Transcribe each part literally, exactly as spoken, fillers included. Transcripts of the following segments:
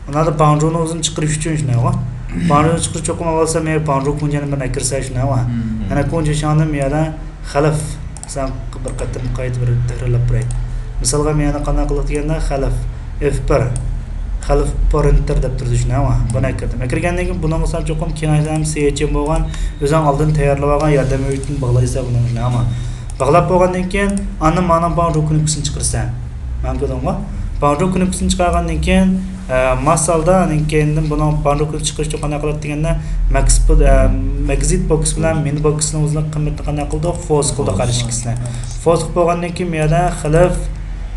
مۇندا باڭجۇنىڭ ئۆزىنى چىقىرىش ئۈچۈن شۇنداقغۇ. باڭجۇنى چىقىرىش چوقۇم ئاۋۋال سەن مېنى باڭجۇ كۇنجيەننى بىر ئەكىرسە شۇنداقغۇ. مم. يەنە كۇنجى شاڭدىن مۇ يەردە خەلف سەن بىر قېتىم قايتا بىر تەھرىرلەپ بېرەي. مىسالغا مەن يەنە قانداق قىلدۇق دېگەندە، خەلف ئېف بىر، خەلف پرىنتېر دەپ تۇرىدۇ شۇنداقغۇ. بۇنى ئەكىردىم. ئەكىرگەندىن كېيىن بۇنىڭغا سەن چوقۇم كېڭەيسەم سىئېچ ئېم بولغان ئۆزۈڭ ئالدىن تەييارلىۋالغان ياردەم ئۆيىدىن باغلايسەن بۇنىڭ شۇنداقغۇ. باغلاپ بولغاندىن كېيىن ئاندىن مانا باڭجۇ كۇنۇپكىسىنى چىقىرىسەن. ماڭا كۆردۈڭغۇ؟ باڭجۇ كۇنۇپكىسىنى چىقارغاندىن كېيىن، ئە، ماسالدا ئاندىن كېيىندىن بۇنىڭ باڭجۇ كۇنۇپكىسى چىقىرىشتا قانداق قىلاتتى دېگەندە، مەكس-، ئە، مەكزىت بوكس بىلەن مىن بوكسنىڭ ئۆزىنىڭ قىممىتىنى قانداق قىلدۇق؟ فورس قىلدۇق ھەر ئىككىسىنى. فورس قىلىپ بولغاندىن كېيىن مۇ يەردە خىلىف،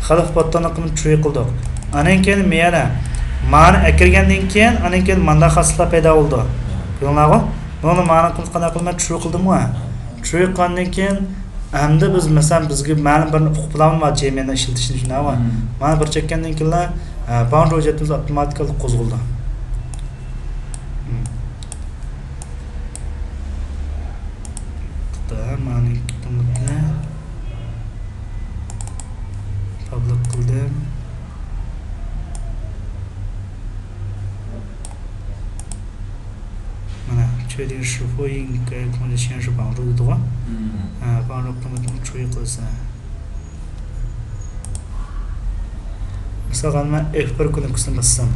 خىلىف بوتتاننىڭ قىممىتىنى ترۇ قىلدۇق. ئاندىن كېيىن مۇ يەردە مانى ئەكىرگەندىن كېيىن ئاندىن كېيىن مانداق خاسلىقلار پەيدا بولىدۇ. كۆردۈڭلارغۇ؟ بۇنىڭدا مانىڭ قىممىتىنى قانداق قىلىمەن؟ ترۇ قىلدىمغۇ؟ ترۇ قىلغاندىن كېيىن ئەمدى بىز، مەسىلەن، بىزگە مەلۇم بىر ئۇقۇپ بولامدۇ جېمىنى ئىشلىتىشنى شۇنداقغۇ؟ مم. مانا بىر چەككەندىن كېيىنلا، ئە، باڭجۇ ھۆججەتلىرىمىز ئاپتوماتىكالىق قوزغىلىدۇ. مم. خىتاي مانى قىممىتىنى پابلىك قىلدىم. مانا، چۆدىن شىفۇ يىڭ گەي كۇڭ شيەن شۇ باڭ رۇ دېدىغۇ. مم. ھە، باڭ رۇ قىممىتىنى چۈي قىلسا. مىسالغا، مەن ئېف بىر كۇنۇپكىسىنى باسسام.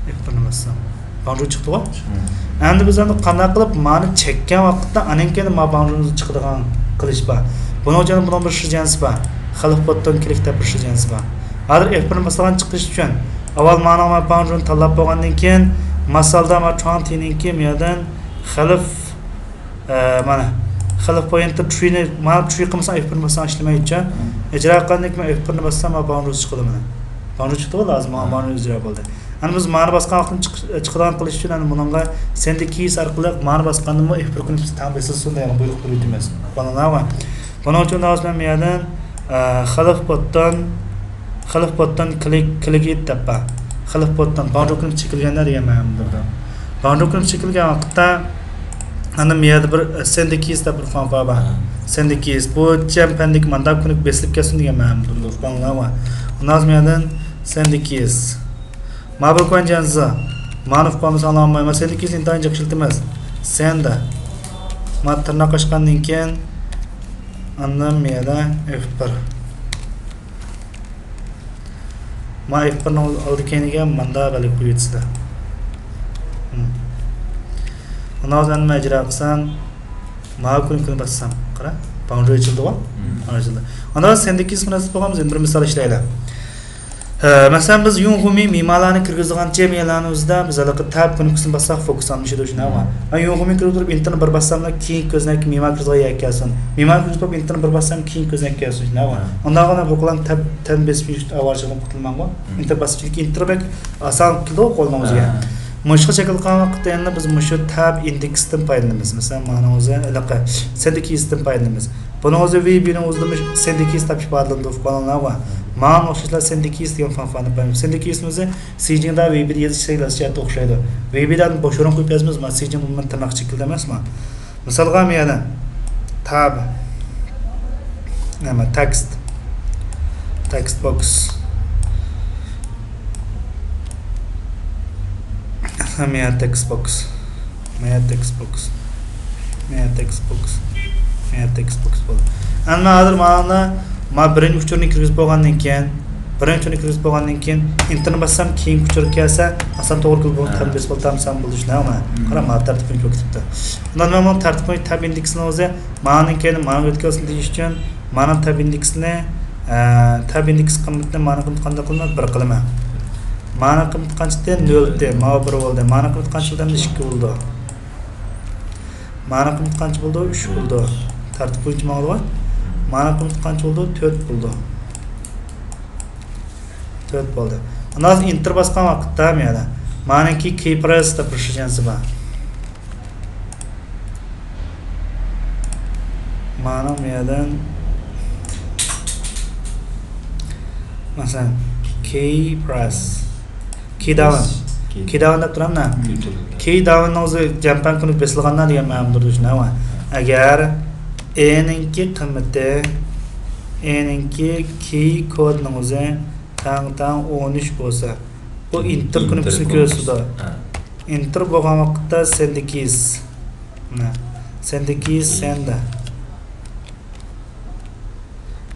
ئېف بىرنى باسسام. باڭ رۇ چىقتىغۇ. مم. ئەمدى بىز ئەمدى قانداق قىلىپ مانى چەككەن ۋاقىتتا، ئاندىن كېيىن ما باڭ رۇ چىقىدىغان قىلىش بار. بۇنىڭ ئۈچۈن بۇنىڭ بىر شىجەنسى بار. خەلف بوتتون كىلىك دەپ بىر شىجەنسى بار. ھازىر ئېف بىرنى باسىدىغان چىقىش ئۈچۈن ئاۋۋال مانىڭ ما باڭجۇنى تاللاپ بولغاندىن كېيىن، ماسالدا ما چۇاڭ تىنىڭكى مۇ يەردىن خەلف، ئە، مانا، خەلف پويىنتى ترۇنى، مانا ترۇ قىلمىساڭ ئېف بىرنى باسساڭ ئىشلىمەيدىچۇ. مم. ئىجرا قىلغاندىن كېيىن ئېف بىرنى باسسام، ما باڭجۇ چىقىدۇ مانا. باڭجۇ چىقتىغۇ لازىم، مانا باڭجۇ ئىجرا بولدى. ئەمدى بىز مانى باسقان ۋاقتىدا چىق-، چىقىدىغان قىلىش ئۈچۈن، ئەمدى بۇنىڭغا سەندىكىيىس ئارقىلىق مانى باسقاندىمۇ ئېف بىر كۇنۇپكىسى تەڭ بېسىلسۇن دېگەن بۇيرۇق بېرىۋېتىمىز. بالىلار، بۇنىڭ ئۈچۈن ھازىر مەن بۇ يەردىن، ئە، خەلف بوتتون، خەلف بوتتون كلىك، كلىك ئىت دەپ بار. خەلف بوتتون، باڭجۇ كۇنۇپكىسى چېكىلگەندە دېگەن مەنىدە تۇرىدۇ. باڭجۇ كۇنۇپكىسى چېكىلگەن ۋاقىتتا، ئاندىن بۇ يەردە بىر سەندىكىيس دەپ بىر فانفار بار. ھە. سەندىكىيس. بۇ چەمپەندىكى مانداك كۇنۇپكا بېسىلىپ كەتسۇن دېگەن مەنىدە تۇرىدۇ. بالىلار، ئۇنىڭ ئۈچۈن سەندىكىيس. ما بىر كۇەن جيەنزى. مانى ئۇقۇپ قالمىساڭلار ئاڭلىمايمەن. سەندىكىيسنى ئىنتايىن جىق ئىشلىتىمىز. سەندە. ما تىرناق ئاچقاندىن كېيىن، ئاندىن مۇ يەردە ئېف بىر. ما ئېف بىرنىڭ ئالدى كەينىگە ماندا بەلگە قويۇۋېتىسىلەر. ھىم. ئۇنىڭ ئۈچۈن مەن ئىجرا قىلسام، ماۋۇ كۇنۇپكىنى باسسام، قارا، باڭجۇ ئېچىلدىغۇ؟ ھىم. ئېچىلدى. ئاندىن سەندىكىيس مۇناسىۋەتلىك بولغان بىز ئەمدى بىر مىسال ئىشلەيلى. ھە، مەسىلەن، بىز يۇڭخۇمى مىمالارنى كىرگۈزىدىغان جيەنلارنىڭ ئۆزىدە بىز ھېلىقى تاب كۇنۇپكىسىنى باسساق، فوكۇس ئالمىشىدۇ، شۇنداقمۇ؟ مەن يۇڭخۇمى كىرگۈزۈپ تۇرۇپ، ئېنتېرنى بىر باسساملا، كېيىنكى كۆزنەككە مىمال كىرىدىغان يەرگە كەلسۇن. مىمال كىرگۈزۈپ تۇرۇپ، ئېنتېرنى بىر باسسام، كېيىنكى كۆزنەككە كەلسۇن، شۇنداقمۇ؟ ئۇنداققىنا بۇ قولام تەب، تەن بېسىپ يۈرۈش ئاۋارىچىلىكتىن قۇتۇلمامغۇ؟ ئېنتېر باسىپ، چۈنكى ئېنتېر بەك ئاسان كېلىدۇ قولىڭىزغا. مۇشۇغا شەكىل قىلغان ۋاقىتتا ئەمدى بىز مۇشۇ تاب ئىندېكستىن پايدىلىنىمىز. مەسىلەن، مانىڭ ئۆزى ھېلىقى سەندىكىيستىن پايدىلىنىمىز. بۇنىڭ ئۆزى ۋېيبىنىڭ ئۆزىدىمۇ سەندىكىيس دەپ ئىپادىلىنىدۇ، ئۇققانلارغۇ. ماڭا ئوخشاشلا سەندىكىيس دېگەن فانفارنى پايدىلىنىمىز. سەندىكىيسنىڭ ئۆزى سىجىڭدا ۋېيبىدە يېزىش شەكلى ئوخشايدۇ. ۋېيبىدە بوش ئورۇن قويۇپ يازىمىز، ما سىجىڭ بۇ تىرناق شەكلىدە ئەمەسمۇ. مىسالغا، مەن يەنە تاب، نېمە، تېكىست، تېكىست بوكس. مەن يەنە تېكىست بوكس، مەن يەنە تېكىست بوكس، مەن يەنە تېكىست بوكس، مەن يەنە تېكىست بوكس بولدى. ئەمما ھازىر مانا، ما بىرىنچى ئۇچۇرنى كىرگۈزۈپ بولغاندىن كېيىن، بىرىنچى ئۇچۇرنى كىرگۈزۈپ بولغاندىن كېيىن، ئېنتېرنى باسسام، كېيىنكى ئۇچۇرغا كەلسە، ئاسان توغرا كېلىدۇ، ھە. تەن بېسىپ ئولتۇرسام بولىدۇ، شۇنداقمۇ؟ مم. قارا، مانا تەرتىپ بويىچە بولۇپ كېتىپتۇ. ئۇنداق مەن بۇنىڭ تەرتىپ بويىچە تاب ئىندېكسىنىڭ ئۆزى مانىڭ كەينى مانىڭ ئۆتكەلسۇن دېيىش ئۈچۈن، مانىڭ تاب ئىندېكسىنى، ئە، تاب ئىندېكس قىممىتىنى مانىڭ قىممىتى قانداق قىلىمەن؟ بىر قىلىمەن. مانىڭ قىممىتى قانچىدى؟ نۆل ئىدى. ماۋۇ بىر بولدى. مانىڭ قىممىتى قانچە بولدى؟ ئەمدى ئىككى بولىدۇ. مانىڭ قىممىتى قانچە بولىدۇ؟ ئۈچ بولىدۇ. تەرتىپ بويىچە ماڭىدىغۇ. مانىڭ قىممىتى قانچە بولىدۇ؟ تۆت بولىدۇ. تۆت بولدى. ئاندىن ھازىر ئېنتېر باسقان ۋاقىتتا مانا، مانىڭكى كېي پرېس دەپ بىر شىجەنسى بار. مانا بۇ يەردىن، مەسىلەن، كېي پرېس، كېي داۋن، كېي. كېي داۋن دەپ تۇرامدۇ؟ كېي داۋن. كېي داۋننىڭ ئۆزى جەمپەن كۇنۇپكا بېسىلغاندا دېگەن مەنىدە تۇرىدۇ، شۇنداقمۇ؟ ئەگەر ئېنىڭكى قىممىتى، ئېنىڭكى كېي كودىنىڭ ئۆزى تەڭ تەڭ ئون ئۈچ بولسا، بۇ ئىنتېر كۇنۇپكىسىنى كۆرسىتىدۇ. ھە. ئىنتېر بولغان ۋاقىتتا سەندە كېيس. مانا، سەندە كېيس، سەندە.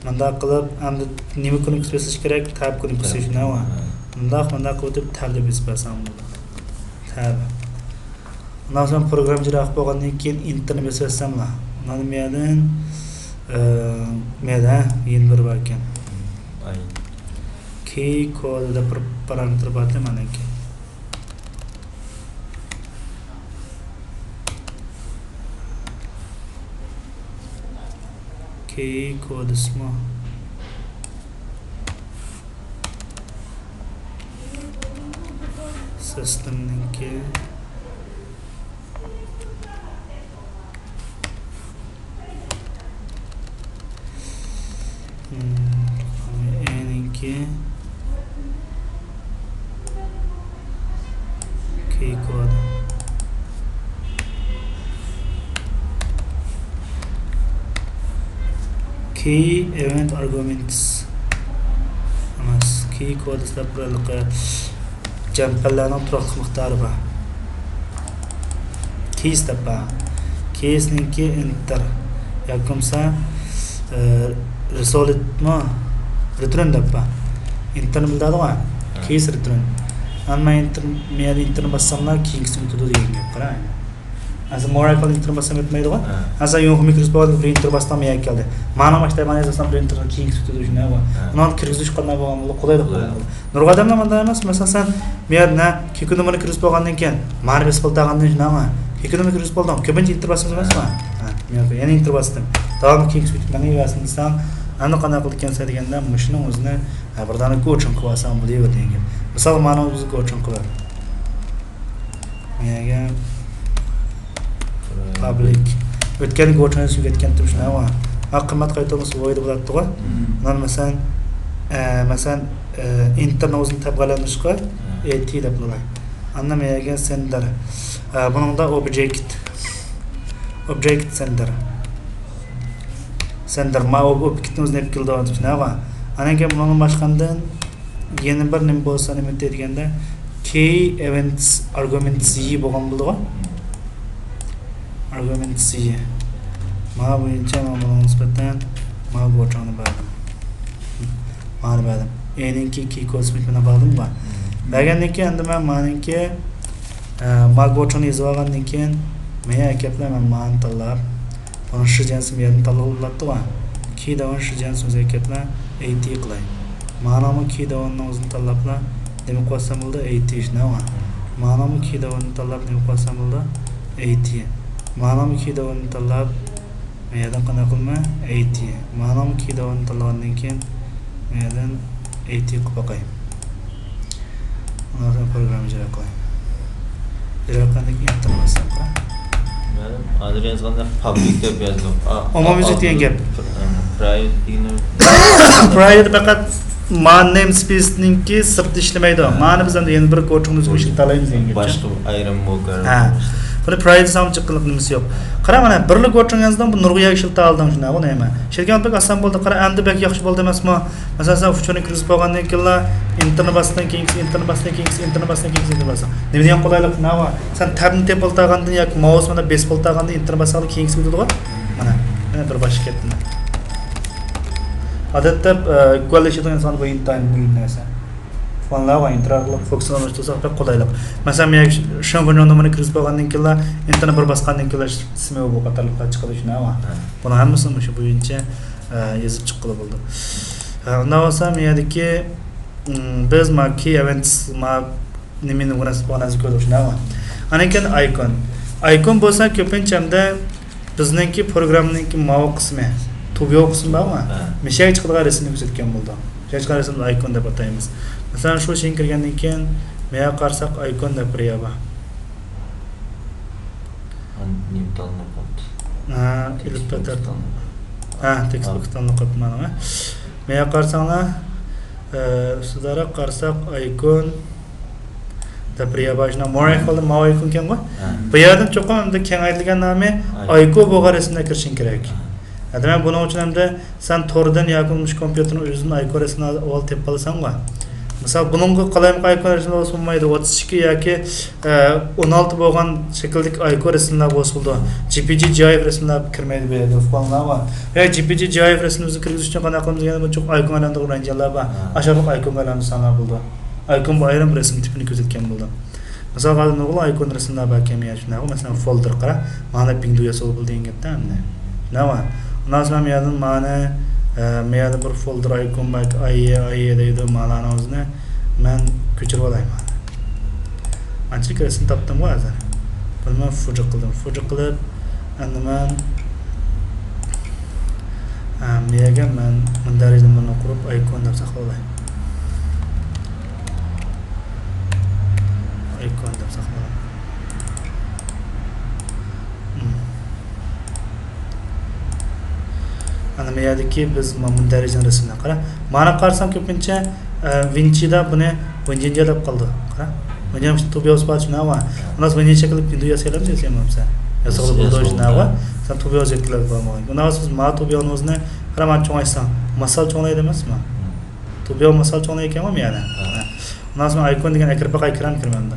مۇنداق قىلىپ، ئەمدى نېمە كۇنۇپكىسى بېسىش كېرەك؟ تاب كۇنۇپكىسى، شۇنداقمۇ؟ ھە. مۇنداق، مۇنداق قىلىپ تاب دەپ بېسىپ بەرسەڭ بولىدۇ. تاب. ئۇنداق سوڭ پروگرامما ئىجرا قىلىپ بولغاندىن كېيىن ئىنتېرنى بېسىۋەتسەملا. ئۇنداق مەيەدىن، ئە، مەيەدە يەنە بىر بار ئىكەن. ئاي. كېي كود دەپ بىر پارامېتىر بار ئىكەن مانىڭكى. كېي كودىسىمۇ. سىستېمنىڭكى. ئېنىڭكى كېي كود. كېي ئېۋېنت ئارگۇمېنتس ئەمەس، كېي كودىس دەپ بىر ھېلىقى جەمپەرلەرنىڭ تۇراقلىق مىقدارى بار. كېيس دەپ بار. كېيسنىڭكى ئىنتېر ياكى بولمىسا، ئە، رىسولىتمۇ رېتۇرن دەپ بار. ئىنتېرنى بىلدىغۇ؟ ھە. كېيس رېتۇرن. ئەمما ئىنتېر، مەن ئىنتېرنى باسساملا كېيىنكىسى ئۆتىدۇ دېگەن گەپ، قاراڭ. ھازىر مور ئايكون ئىنتېر باسسام ئۆتمەيدىغۇ؟ ھە. ھازىر يۇڭخۇ مىكروسوفت بىر ئىنتېر باستام يەككە كەلدى. مانا ماشتايمان يازسام بىر ئىنتېر كېيىنكىسى ئۆتىدۇ، شۇنداقمۇ؟ ھە. ئۇنىڭ كىرگۈزۈش قانداق بولغان بولىدۇ؟ قولايلىق بولغان بولىدۇ. نۇرغۇن ئادەملەر مۇنداق ئەمەس، مەسىلەن، سەن مۇ يەردە كىكۇ نومۇرنى كىرگۈزۈپ بولغاندىن كېيىن، مانى بېسىپ بولىدىغاندىن شۇنداقمۇ؟ كىكۇ نومۇرنى كىرگۈزۈپ بولدۇڭ، كۆپىنچە ئىنتېر باسىمىز ئەمەسمۇ؟ ھە، مەن يەنە ئىنتېر باستىم. داۋاملىق كېيىنكىسى ئۆتۈپ مېڭىۋەرسۇن دېسەڭ، ئەمدى قانداق قىلىدىكەنسەن دېگەندە، مۇشۇنىڭ ئۆزىنى، ھە، بىر دانە گوچۇڭ قىلىۋالساڭ بولۇۋېرىدۇ دېگەن گەپ. مىسال، مانىڭ ئۆزى گوچۇڭ قىلىۋەر. نېمىگە؟ پابلىك. ئۆتكەن گوچۇڭنى سۈرۈپ كەتكەنتىم شۇنداقمۇ؟ ھە، قىممەت قايتۇرمىسا ۋويد بولاتتىغۇ. مم. مانا مەسىلەن، ئە، مەسىلەن، ئە، ئىنتېرنى ئۆزىنى تەبىئىيلەندۈرۈشكە، ھە، ئەيتى دەپ قوياي. ئاندىن مەيەگە سەندەر. ئە، بۇنىڭدا ئوبجېكت. ئوبجېكت سەندەر. سەندەر. ما ئوب-، ئوبجېكتنى ئۆزىنى ئېلىپ كېلىدۇ، شۇنداقمۇ؟ ئاندىن كېيىن بۇنىڭدىن باشقاندىن يەنە بىر نېمە بولسا نېمە دېگەندە، كېي ئېۋېنتس ئارگۇمېنت زى بولغان بولىدىغۇ. ئارگۇمېنت زى. ما بويىچە ما بۇنىڭغا نىسبەتەن ما گوچۇڭنى بەردىم. مانى بەردىم. ئېنىڭكى كېي كودىسىنى مانا بەردىمغۇ. بەرگەندىن كېيىن ئەمدى مەن مانىڭكى، ئە، ما گوچۇڭنى يېزىپ ئالغاندىن كېيىن مېنى ئەكەپلا مەن مانى تاللاپ، بۇنىڭ شىجيەنسىنى يەنە تاللاپ بولاتتىغۇ. كېي داۋان شىجيەنسىنى ئۆزى ئەكەپلا ئەيتى قىلاي. مانىمۇ كېي داۋاننىڭ ئۆزىنى تاللاپلا نېمە قىلىۋالسام بولىدۇ؟ ئەيتى، شۇنداقمۇ؟ مانىمۇ كېي داۋاننى تاللاپ نېمە قىلىۋالسام بولىدۇ؟ ئەيتى. مانىمۇ كېي داۋاننى تاللاپ، مەيەدىن قانداق قىلىمەن؟ ئەيتى. مانىمۇ كېي داۋاننى تاللىغاندىن كېيىن مەيەدىن ئەيتى قىلىپ باقاي. ئۇنىڭ پروگرامما ئىجرا قىلاي. ئىجرا قىلغاندىن كېيىن ئېنتېرنى باسسام قارا. مەلۇم. ھازىر يازغاندا پابلىك دەپ يازدۇق. ئا، ئومۇميۈزلۈك دېگەن گەپ. پرايۋېت دېگىنى. پرايۋېت پەقەت ما نېمسپېيسنىڭكى سىرتىدا ئىشلىمەيدۇ. مانى بىز ئەمدى يەنە بىر گوچۇڭنى ئۆزىگە ئىشلىتەلەيمىز دېگەن گەپ. باشقا ئايرىم بولغان. ھە. بۇنى پرايۋېت دېسەڭ جىققىلىق نېمىسى يوق. قارا مانا، بىرلا گوچۇڭ يازدىڭ، بۇ نۇرغۇن يەرگە ئىشلىتەلىدىڭ، شۇنداقمۇ نېمە؟ ئىشلەتكەن بەك ئاسان بولدى. قارا، ئەمدى بەك ياخشى بولدى ئەمەسمۇ؟ مەسىلەن، سەن ئۇچۇرنى كىرگۈزۈپ بولغاندىن كېيىنلا، ئېنتېرنى باستىڭ، كېيىنكىسى، ئېنتېرنى باستىڭ، كېيىنكىسى، ئېنتېرنى باستىڭ، كېيىنكىسى، ئېنتېرنى باستىڭ. نېمە دېگەن قولايلىق، شۇنداقمۇ؟ سەن تەبنى تېپىۋالىدىغاندىن ياكى ماۋۇس مانا بېسىۋالىدىغاندىن ئېنتېرنى باسساڭلا كېيىنكىسى ئۆتىدىغۇ. مانا، مانا بىر باشقا كەتتى. ئادەتتە، ئە، گۈۋەنلىشىدىغان ئىنسان بۇ ئىنتايىن مۇھىم نەرسە. فونلار ۋە ئىنتېر ئارقىلىق فوكۇسلانمىشتۇرساق بەك قولايلىق. مەسىلەن، مەن شېڭفېن نومۇرىنى كىرگۈزۈپ بولغاندىن كېيىنلا، ئىنتېرنى بىر باسقاندىن كېيىنلا، سىمى بۇ قاتارلىقلار چىقىدۇ، شۇنداقمۇ؟ ھە. بۇنىڭ ھەممىسىنى مۇشۇ بويىچە، ئە، يېزىپ چىققىلى بولىدۇ. ھە، ئۇنداق بولسا، مەن يەردىكى، ئىم، بىز ما كېي ئېۋېنتس، ما نېمىنى بۇ نەرسە، بۇ نەرسە كۆردۇق، شۇنداقمۇ؟ ئاندىن كېيىن ئايكون. ئايكون بولسا كۆپىنچە ئەمدى بىزنىڭكى پروگراممىنىڭكى ماۋۇ قىسمى، تۇبيو قىسمى بارغۇ؟ ھە. مۇشۇ يەرگە چىقىدىغان رەسىمنى كۆرسەتكەن بولىدۇ. مۇشۇ يەرگە چىقىدىغان رەسىمنى ئايكون دەپ ئاتايمىز. مەسىلەن، شۇ ئىچىگە كىرگەندىن كېيىن، مۇ يەرگە قارىساق، ئايكون دەپ بىر يەر بار. ھە، نېمە تاللىنىپ قاپتۇ؟ ھە، تېكىست ئېلىپبېت بوكس تاللىنىپ. ھە، تېكىست ھە. بوكس تاللىنىپ قاپتۇ مانا. مۇ يەرگە قارىساڭلار، ئە، ئۈستىدىراق قارىساق، ئايكون دەپ بىر يەر بار، شۇنداق مور ئايكون، ماۋۇ ئايكون ئىكەنغۇ. ھە. بۇ يەردىن چوقۇم ئەمدى كېڭەيتىلگەن نامى ئايكون. ئايكون بولغان رەسىمدە كىرىشىڭ كېرەك. ھە. ھە، دېمەك، بۇنىڭ ئۈچۈن ئەمدى سەن توردىن ياكى مۇشۇ كومپيۇتېرنىڭ ئۆزىدىن ئايكون رەسىمىنى ئاۋۋال تېپىپ ئالىسەنغۇ. مىسال، بۇنىڭغا قالايمىقان ئايكون رەسىملەر بولسا بولمايدۇ. ئوتتۇز ئىككى ياكى، ئە، ئون ئالتە بولغان شەكىلدىكى ئايكون رەسىملەر بولسا بولىدۇ. جي پى جى، جى ئاي ئېف رەسىملەر كىرمەيدۇ بۇ يەرگە، ئۇققانلار بار. يا جي پى جى، جى ئاي ئېف رەسىمىمىزنى كىرگۈزۈش ئۈچۈن قانداق قىلىمىز دېگەندە، بۇ چوقۇم ئايكون ئايلاندۇرغان رەنجىلەر بار. ھە. ئاشۇنداق ئايكونغا ئايلاندۇرساڭلار بولىدۇ. ئايكون بۇ ئايرىم رەسىم تىپىنى كۆرسەتكەن بولىدۇ. مىسالغا، ھازىر نۇرغۇن ئايكون رەسىملەر باركەن، مەن شۇنداققۇ، مەسىلەن، فولدېر قارا، مانا بىندۇ ياسىلىۋالدى دېگەن گەپتە ئەمدى. شۇنداقمۇ؟ ئۇنداق بولسا مەن يەنە مانا، ئە، مەن يەنە بىر فولدېر ئايكون بار، ئاي ئاي دەيدۇ، مانانىڭ ئۆزىنى مەن كۆچۈرۈپ ئالاي مانا. ئانچىلىك رەسىم تاپتىمغۇ ھازىر. بۇنى مەن فۇجى قىلدىم. فۇجى قىلىپ، ئەمدى مەن، ئە، مەيەگە مەن مۇندەرىجە نومۇرنى قۇرۇپ، ئايكون دەپ ساقلىۋالاي. ئايكون دەپ ساقلىۋالاي. مم. ئەنە مەيەدىكى بىز ما-، مۇندەرىجىنىڭ رەسىمىنى قارا. مانا قارىساڭ كۆپىنچە، ئە، ۋىنچىدا بۇنى ۋىنجىنجا دەپ قالدى. قارا. ۋىنجىنىڭ ئىچىدە توبياۋۇس بار، شۇنداقمۇ؟ ئۇنداق ۋىنجىنجا شەكىللىك ۋىندوۋ ياسىيالامسىز، ياسىيالمامسىز؟ ياسىغىلى بولىدۇ، شۇنداقمۇ؟ سەن توبياۋۇس يەتكىلەپ بارمىغان. ئۇنداق بولسا بىز ما توبياۋنىڭ ئۆزىنى قارا، مانا چوڭايتساڭ، ماسال چوڭايدۇ ئەمەسمۇ؟ توبياۋ ماسال چوڭايدىكەنغۇ مەيەدە. ئۇنداق بولسا ئايكون دېگەن ئەكىرىپ باقاي، كىرەم كىرمەمدۇ؟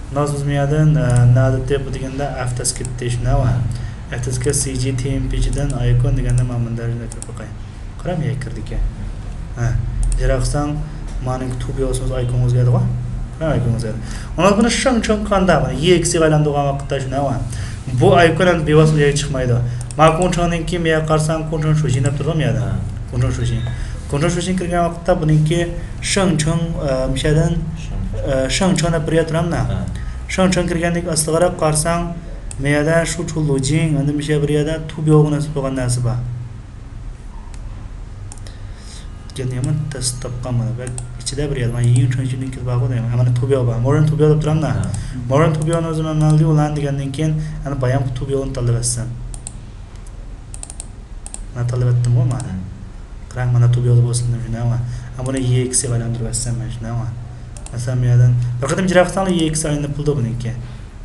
ئۇنداق بولسا مەيەدىن، ئە، نەدە تېپى دېگەندە ئەفتەس كېتىشنى ۋە ئەفتەسكە سى جى تى ئېم پى جىدىن ئايكون دېگەندە مانا مۇندەرىجىدە كىرىپ باقاي. قارا، مەيە كىردىكەن. ھە، جىراقساڭ مانىڭ توبياۋسىمىز ئايكون ئۆزگەردىغۇ. ھە، ئايكون ئۆزگەردى. ئۇنىڭ بۇنى شىڭچىڭ قاندا، مانا يېكىسى ئايلاندۇرغان ۋاقىتتا شۇنى ۋە بۇ ئايكون ئەمدى بىۋاسىتە ياي چىقمايدۇ. ما كۇڭچىڭنىڭكى مەيە قارىساڭ كۇڭچىڭ شۇجى دەپ تۇرىدۇ مەيەدە. ھە. كۇڭچىڭ شۇجى. كۇڭچىڭ شۇجى كىرگەن ۋاقىتتا بۇنىڭكى شىڭچىڭ، ئە، مۇشەدىن، ئە، شىڭچىڭ دەپ بېرىۋاتىدۇ ئەمدى. ھە. شىڭچىڭ كىرگەندىن كېيىن ئاستىغىراق قارىساڭ، مەيەدە شۇچۇ لۇجىڭ، ئەمدى مۇشە بىر يەردە توبياۋغا نەسىب بولغان نەرسە بار. يەنە يامان تەس تاپقان مانا. بەك ئىچىدە بىر يەر، مانا يىڭ چۈن ئىچىدىن كېلىپ بارغۇ دەيمەن. مانا توبياۋ بار. مورېن توبياۋ دەپ تۇرامدا. ھە. مورېن توبياۋنى ئۆزى مەن مەلدى ئۇلان دېگەندىن كېيىن، يەنە بايامقى توبياۋنى تاللىۋەتسەم. مانا تاللىۋەتتىمغۇ مانا. قاراڭ، مانا توبياۋدا بولسۇن دېدىم، شۇنداقمۇ؟ ھە، بۇنى يېكىسى ئايلاندۇرۇۋەتسەم مەن، شۇنداقمۇ؟ مەسىلەن، بۇ يەردىن بىر قېتىم ئىجرا قىلساڭلار يېكىسى ئايلىنىپ بولىدۇ بۇنىڭكى.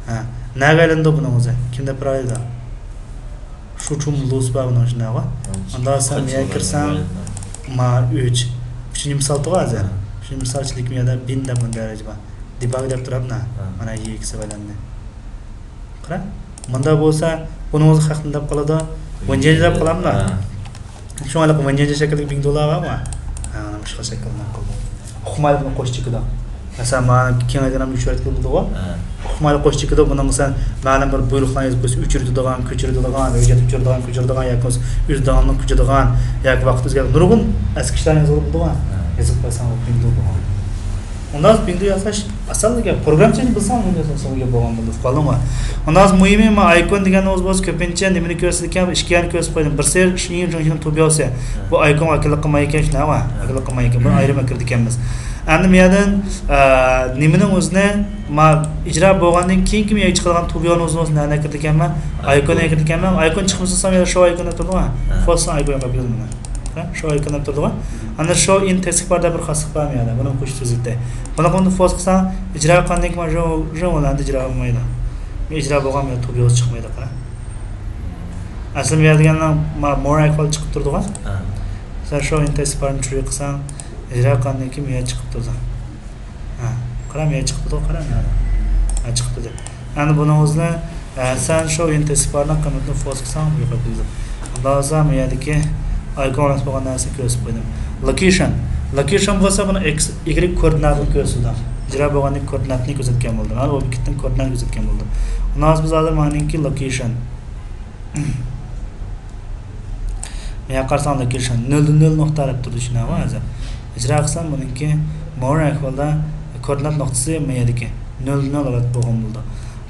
ھە، نەگە ئايلىنىدۇ بۇنىڭ ئۆزى؟ كىم دەپ بېرەلەيدۇ؟ شۇچۇم لۇس بار بۇنىڭ، شۇنداقمۇ؟ ئۇنداق بولسا مەيە كىرسەڭ، ما ئۈچ. ئۈچىنچى مىسال تۇغۇ ھازىر. ھە. ئۈچىنچى مىسال ئىچىدىكى مەيەدە بىن دەپ مۇندەرىجە بار. دېباگ دەپ تۇرامدۇ؟ ھە. مانا يېكىسى ئايلاندى. قارا. مۇنداق بولسا، بۇنىڭ ئۆزى خەق نېمە دەپ قالىدۇ؟ ۋېنجيەنجە دەپ قالامدۇ؟ ھە. شۇڭا ھېلىقى ۋېنجيەنجە شەكىلدىكى بىڭدۇلار بارمۇ؟ ھە، مۇشۇ خىل شەكىلدە قىلدى. ئۇقمايلا بۇنى قوشۇپ چىقىدۇ. مەسىلەن، مانا كېڭەيگە نېمە ئۈچ رەت قىلدىغۇ؟ ھە. ئۇقمايلا قوشۇپ چىقىدۇ. بۇنىڭغا سەن مەلۇم بىر بۇيرۇقلارنى يېزىپ قويسا، ئۆچۈرىدىغان، كۆچۈرىدىغان، ھۆججەت ئۆچۈرىدىغان، كۆچۈرىدىغان ياكى بولمىسا ئۆز داڭلىقىنى كۆچۈرىدىغان ياكى ۋاقىت ئۆزگەرتىپ نۇرغۇن ئەسكى ئىشلارنى يازغىلى بولىدىغان. ھە. يېزىپ قويساڭ بىڭدۇ بولغان. ئۇنداق بىڭدۇ ياساش ئاسانلا گەپ. پروگراممىچىنى بىلسەڭ، بىڭدۇ ياساش ئاسانلا گەپ بولغان بولىدۇ. ئۇقالدىڭمۇ؟ ئۇنداق مۇھىمى، مانا ئايكون دېگەن ئۆزى بولسا كۆپىنچە نېمىنى كۆرسىتىدىكەن؟ ئىككى يەرنى كۆرسىتىپ قويدۇم. بىرسى شىنجىڭ توبياۋسى. بۇ ئايكونغا ۋەكىللىك قىلمايدىكەن، شۇنداقمۇ؟ ھە. ۋەكىللىك قىلمايدىكەن. بۇنى ئايرىم ئەكىرىدىكەنمىز. ئەمدى بۇ يەردىن، ئە، نېمىنىڭ ئۆزىنى، ما، ئىجرا بولغاندىن كېيىنكى ياي چىقىدىغان توبياۋنىڭ ئۆزىنى نەدە ئەكىرىدىكەنمەن؟ ئايكون ئەكىرىدىكەنمەن. ئايكون چىقمىسا، يەنە شو ئايكون دەپ تۇرىدىغۇ. ھە. فوسنىڭ ئايكون دەپ يازىمەن. ھە، شو ئايكون دەپ تۇرىدىغۇ. ئەنە شو ئىن تەسكبار دەپ بىر خاسلىق بار مۇ يەردە. بۇنى قوشۇش تۈزۈكتە. بۇنى قويۇپ فوس قىلساڭ، ئىجرا قىلغاندىن كېيىن مانا شۇ، شۇ ئەمدى ئىجرا بولمايدۇ. ئىجرا بولغان مەيدە توبياۋ چىقمايدۇ، قارا. ئەسلى بۇ يەردە دېگەننىڭ ما-، مور ئەھۋال چىقىپ تۇرىدىغۇ. ھە. سەن شو ئىن تەسكبارنى چۈشۈرۈپ قىلساڭ، ئىجرا قىلغاندىن كېيىن مۇ يەردە چىقىپ تۇرىدۇ. ھە، قارا، مەيە چىقىپتۇ، قارا، مەيە. ھە، چىقىپتۇ دەپ. ئەمدى بۇنىڭ ئۆزىنى، ئە، سەن شو ئىن تەسكبارنىڭ قىممىتىنى فوس قىلساڭ، يوقاپ كېتىدۇ. ئۇنداق بولسا، مۇ يەردىكى ئايكون ئورنىسى بولغان نەرسىنى كۆرسىتىپ قويدۇم. لوكېيشن. لوكېيشن بولسا بۇنىڭ ئېكس، ئىگرېك كوئوردىناتىنى كۆرسىتىدۇ. ئىجرا بولغاندىكى كوئوردىناتنى كۆرسەتكەن بولىدۇ. مانا ئوبيېكتنىڭ كوئوردىناتىنى كۆرسەتكەن بولىدۇ. ئۇنداق بولسا، بىز ھازىر مانىڭكى لوكېيشن. مەيە قارىساڭ لوكېيشن نۆلدىن نۆل نۇقتا دەپ تۇرىدۇ، شۇنداقمۇ ھازىر؟ ئىجرا قىلسام بۇنىڭكى مور ئەھۋالدا كوئوردىنات نۇقتىسى مەيەدىكى نۆلدىن نۆل ئەۋەت بولغان بولىدۇ.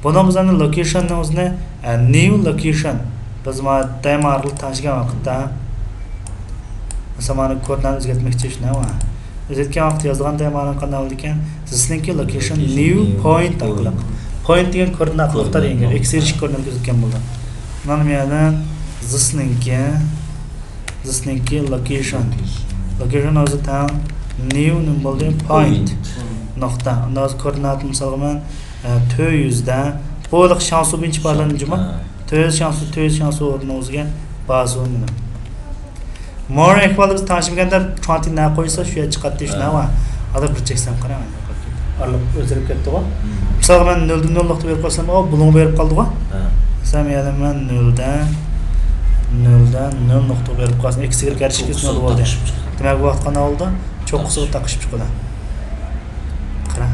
بۇنىڭ بىز ئەمدى لوكېيشننىڭ ئۆزىنى، ئە، نيۇ لوكېيشن بىز ما دەيما ئارقىلىق تەڭشىگەن ۋاقىتتا، مەسىلەن، مانا كوئوردىنات ئۆزگەرتمەكچى شۇنداقمۇ؟ ئۆزگەرتكەن ۋاقىت يازىدىغان دەيما ئارقىلىق قانداق بولىدىكەن؟ زىسنىڭكى لوكېيشن نيۇ پوينت ئارقىلىق. پوينت دېگەن كوئوردىنات نۇقتا دېگەن گەپ. ئېكس ئېرىشىش كوئوردىنات كۆرسەتكەن بولىدۇ. مانا بۇ يەردە زىسنىڭكى زىسنىڭكى لوكېيشن. لوكېيشن ئۆزى تەڭ نيۇ نېمە بولدى؟ پوينت. نۇقتا. ئۇندا ھازىر كوئوردىناتنى مىسالغا مەن، ئە، تۆت يۈز دە. بۇ ھېلىقى شياڭسۇ بويىچە بارلىغان جۇمۇ. تۆت يۈز شياڭسۇ، تۆت يۈز شياڭسۇ ئورنىنىڭ ئۆزىگە بازۇ مېنىڭ. مور ئەھۋالى بىز تەڭشىمىگەندە چۈەنتى نە قويسا شۇ يەر چىقاتتى، شۇنداقمۇ؟ ھازىر بىر چەكسەم قاراڭ، ئارىلىق ئۆزگىرىپ كەتتىغۇ. مم. مىسالغا، مەن نۆلدىن نۆل نۇقتا بېرىپ قويسام، ئۇ بۇلۇڭغا بېرىپ قالدىغۇ. ھە. مىسال، يەنە مەن نۆلدە، نۆلدە نۆل نۇقتا بېرىپ قالسام، ئىكىس ئىگرېك ھەرىكەتكە نۆل بولدى. دېمەك، بۇ ۋاقىت قانداق بولدى؟ چوققىسىغا تاقىشىپ چىقىدۇ. قارا.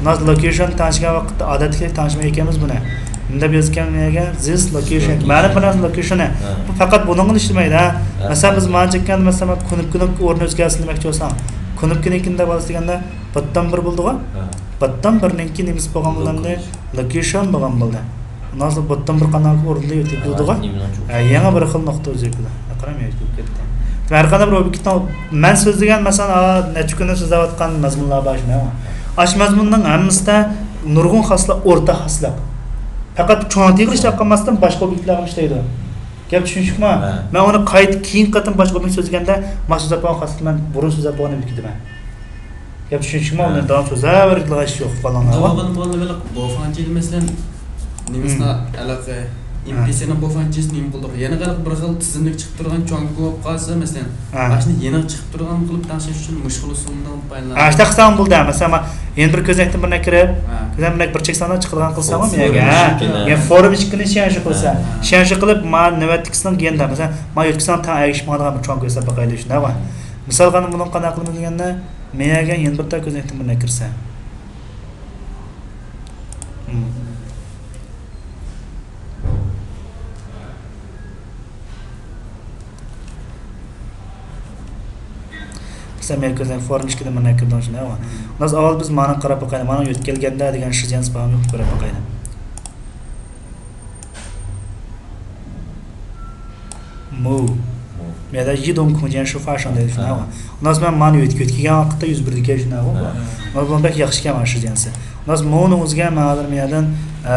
مۇناسىپ لوكېيشن تەڭشىگەن ۋاقىتتا ئادەتتىكىدەك تەڭشىمەي ئىكەنمىز بۇنى. نېمە دەپ يازىدىكەن بۇ يەرگە؟ زىس لوكېيشن. مەلۇم بىر نەرسە لوكېيشنى. ھە. بۇ پەقەت بۇنىڭغا ئىشلىمەيدۇ، ھە. ھە. مەسىلەن، بىز مانا چەككەندە، مەسىلەن، كۇنۇپكىنىڭ ئورنى ئۆزگەرسۇن دېمەكچى بولساڭ، كۇنۇپكىنىڭكىنى دەپ ئالسا دېگەندە، بىتتىن بىر بولدىغۇ. ھە. بىتتىن بىرنىڭكى نېمىسى بولغان بولدى؟ لوكېيشن. لوكېيشن بولغان بولدى. ئۇنىڭ ئورنىدا يۆتكىلىدىغۇ. ھە، يېڭى بىر خىل نۇقتا ئۆزگىرىدۇ. قاراڭ، يۆتكىلىپ كەتتى. ھەر قانداق بىر ئوبيېكتنىڭ، مەن سۆزلىگەن، مەسىلەن، ئا، نەچچە كۈندىن سۆزلەۋاتقان مەزمۇنلار بار شۇنداق. ئاشۇ مەزمۇننىڭ ھەممىسىدە نۇرغۇن خاسلىق، ئورتاق خاسلىق. پەقەت چوڭ تىغىل ئىشلەپ قالماستىن، باشقا ئوبيېكتلارغا ئىشلەيدۇ. گەپ چۈشىنىشلىكمۇ؟ ھە. مەن ئۇنى قايتا كېيىن قېتىم باشقا ئوبيېكت سۆزلىگەندە، ما سۆزلەپ بولغان خاسلىقنى مەن بۇرۇن سۆزلەپ بولغان ئۆتكۈزىمەن. گەپ چۈشىنىشىمۇ، ھە. ئۇنى داۋام سۆزلەۋېرىدىغان ئىش يوق، بالىلار. داۋاملىق بولغان بولۇپ، بوفانچىدا، مەسىلەن، نېمىسىنا ھىم. ئەلاقە، ھە. ئېم پى سىنىڭ بوفانچىسىنى نېمە قىلدۇق؟ يەنە قېنىق بىر خىل تىزىملىك چىقىپ تۇرغان چوڭ كوپ قالسا، مەسىلەن، ھە. ماشۇنى يېڭى چىقىپ تۇرغان قىلىپ تەڭشەش ئۈچۈن مۇشۇ خىل ئۇسۇلدىن پايدىلان. ھە، شۇنداق قىلساڭ بولدى. مەسىلەن، ما-، يەنە بىر كۆزنەكتىن بىرنى كىرىپ، ھە. كۆزنەك بىر چەكسەڭ چىقىدىغان قىلساڭمۇ، فورم مەيەگە، ھە. ئىككىنى. يەنە فورم ئىككىنى شيەنشى قىلسا. ھە. شيەنشى قىلىپ، ما نۆۋەتتىكىسىنىڭ يېنىدا، مەسىلەن، ما يۆتكىسەڭ تەڭ ئەگىشىپ ماڭىدىغان بىر چوڭ كۆرسەت باقايلى، شۇنداقمۇ؟ مىسالغا، بۇنىڭغا قانداق قىلىمىز دېگەندە، مەيەگە يەنە بىر تاۋ كۆزنەكتىن بىرنى كىرسە. مەسىلەن، مەن كۆزنەك فورم ئىككىدىن بىرنى كىردىم شۇنداق. ئاۋۋال بىز مانا قاراپ باقايلى، مانا يۆتكەلگەندە دېگەن شىجيەنسى بارمۇ يوق كۆرۈپ باقايلى. مۇ. مۇ. مەيەدە يىدوڭ كۇڭجيەن شۇ فاشىڭ دەيدۇ شۇنداق. ھە. ئۇنداق مەن مانا يۆتكە-، يۆتكىگەن ۋاقىتتا يۈز بىردىكەن شۇنداق. ھە. بۇ بەك ياخشىكەن مانا شىجيەنسى. ئۇنداق مۇنىڭ ئۆزىگە مەن ھازىر مەيەدىن، ئە،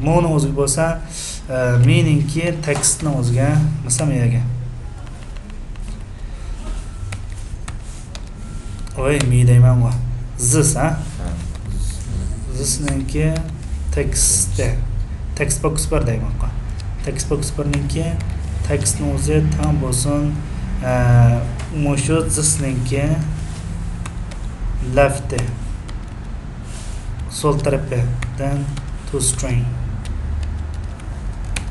مۇنىڭ ئۆزىگە بولسا، ئە، مېنىڭكى تېكىستنىڭ ئۆزىگە، مىسال، مەيەگە. ۋاي، مى دەيمەنغۇ. زىس، ھە؟ ھە. زىسنىڭكى تېكىستى. تېكىست بوكس بىر دەيمەنغۇ. تېكىست بوكس بىرنىڭكى تېكىستنىڭ ئۆزى تەڭ بولسۇن، ئە، مۇشۇ زىسنىڭكى لېفتى. سول تەرىپى، then to string.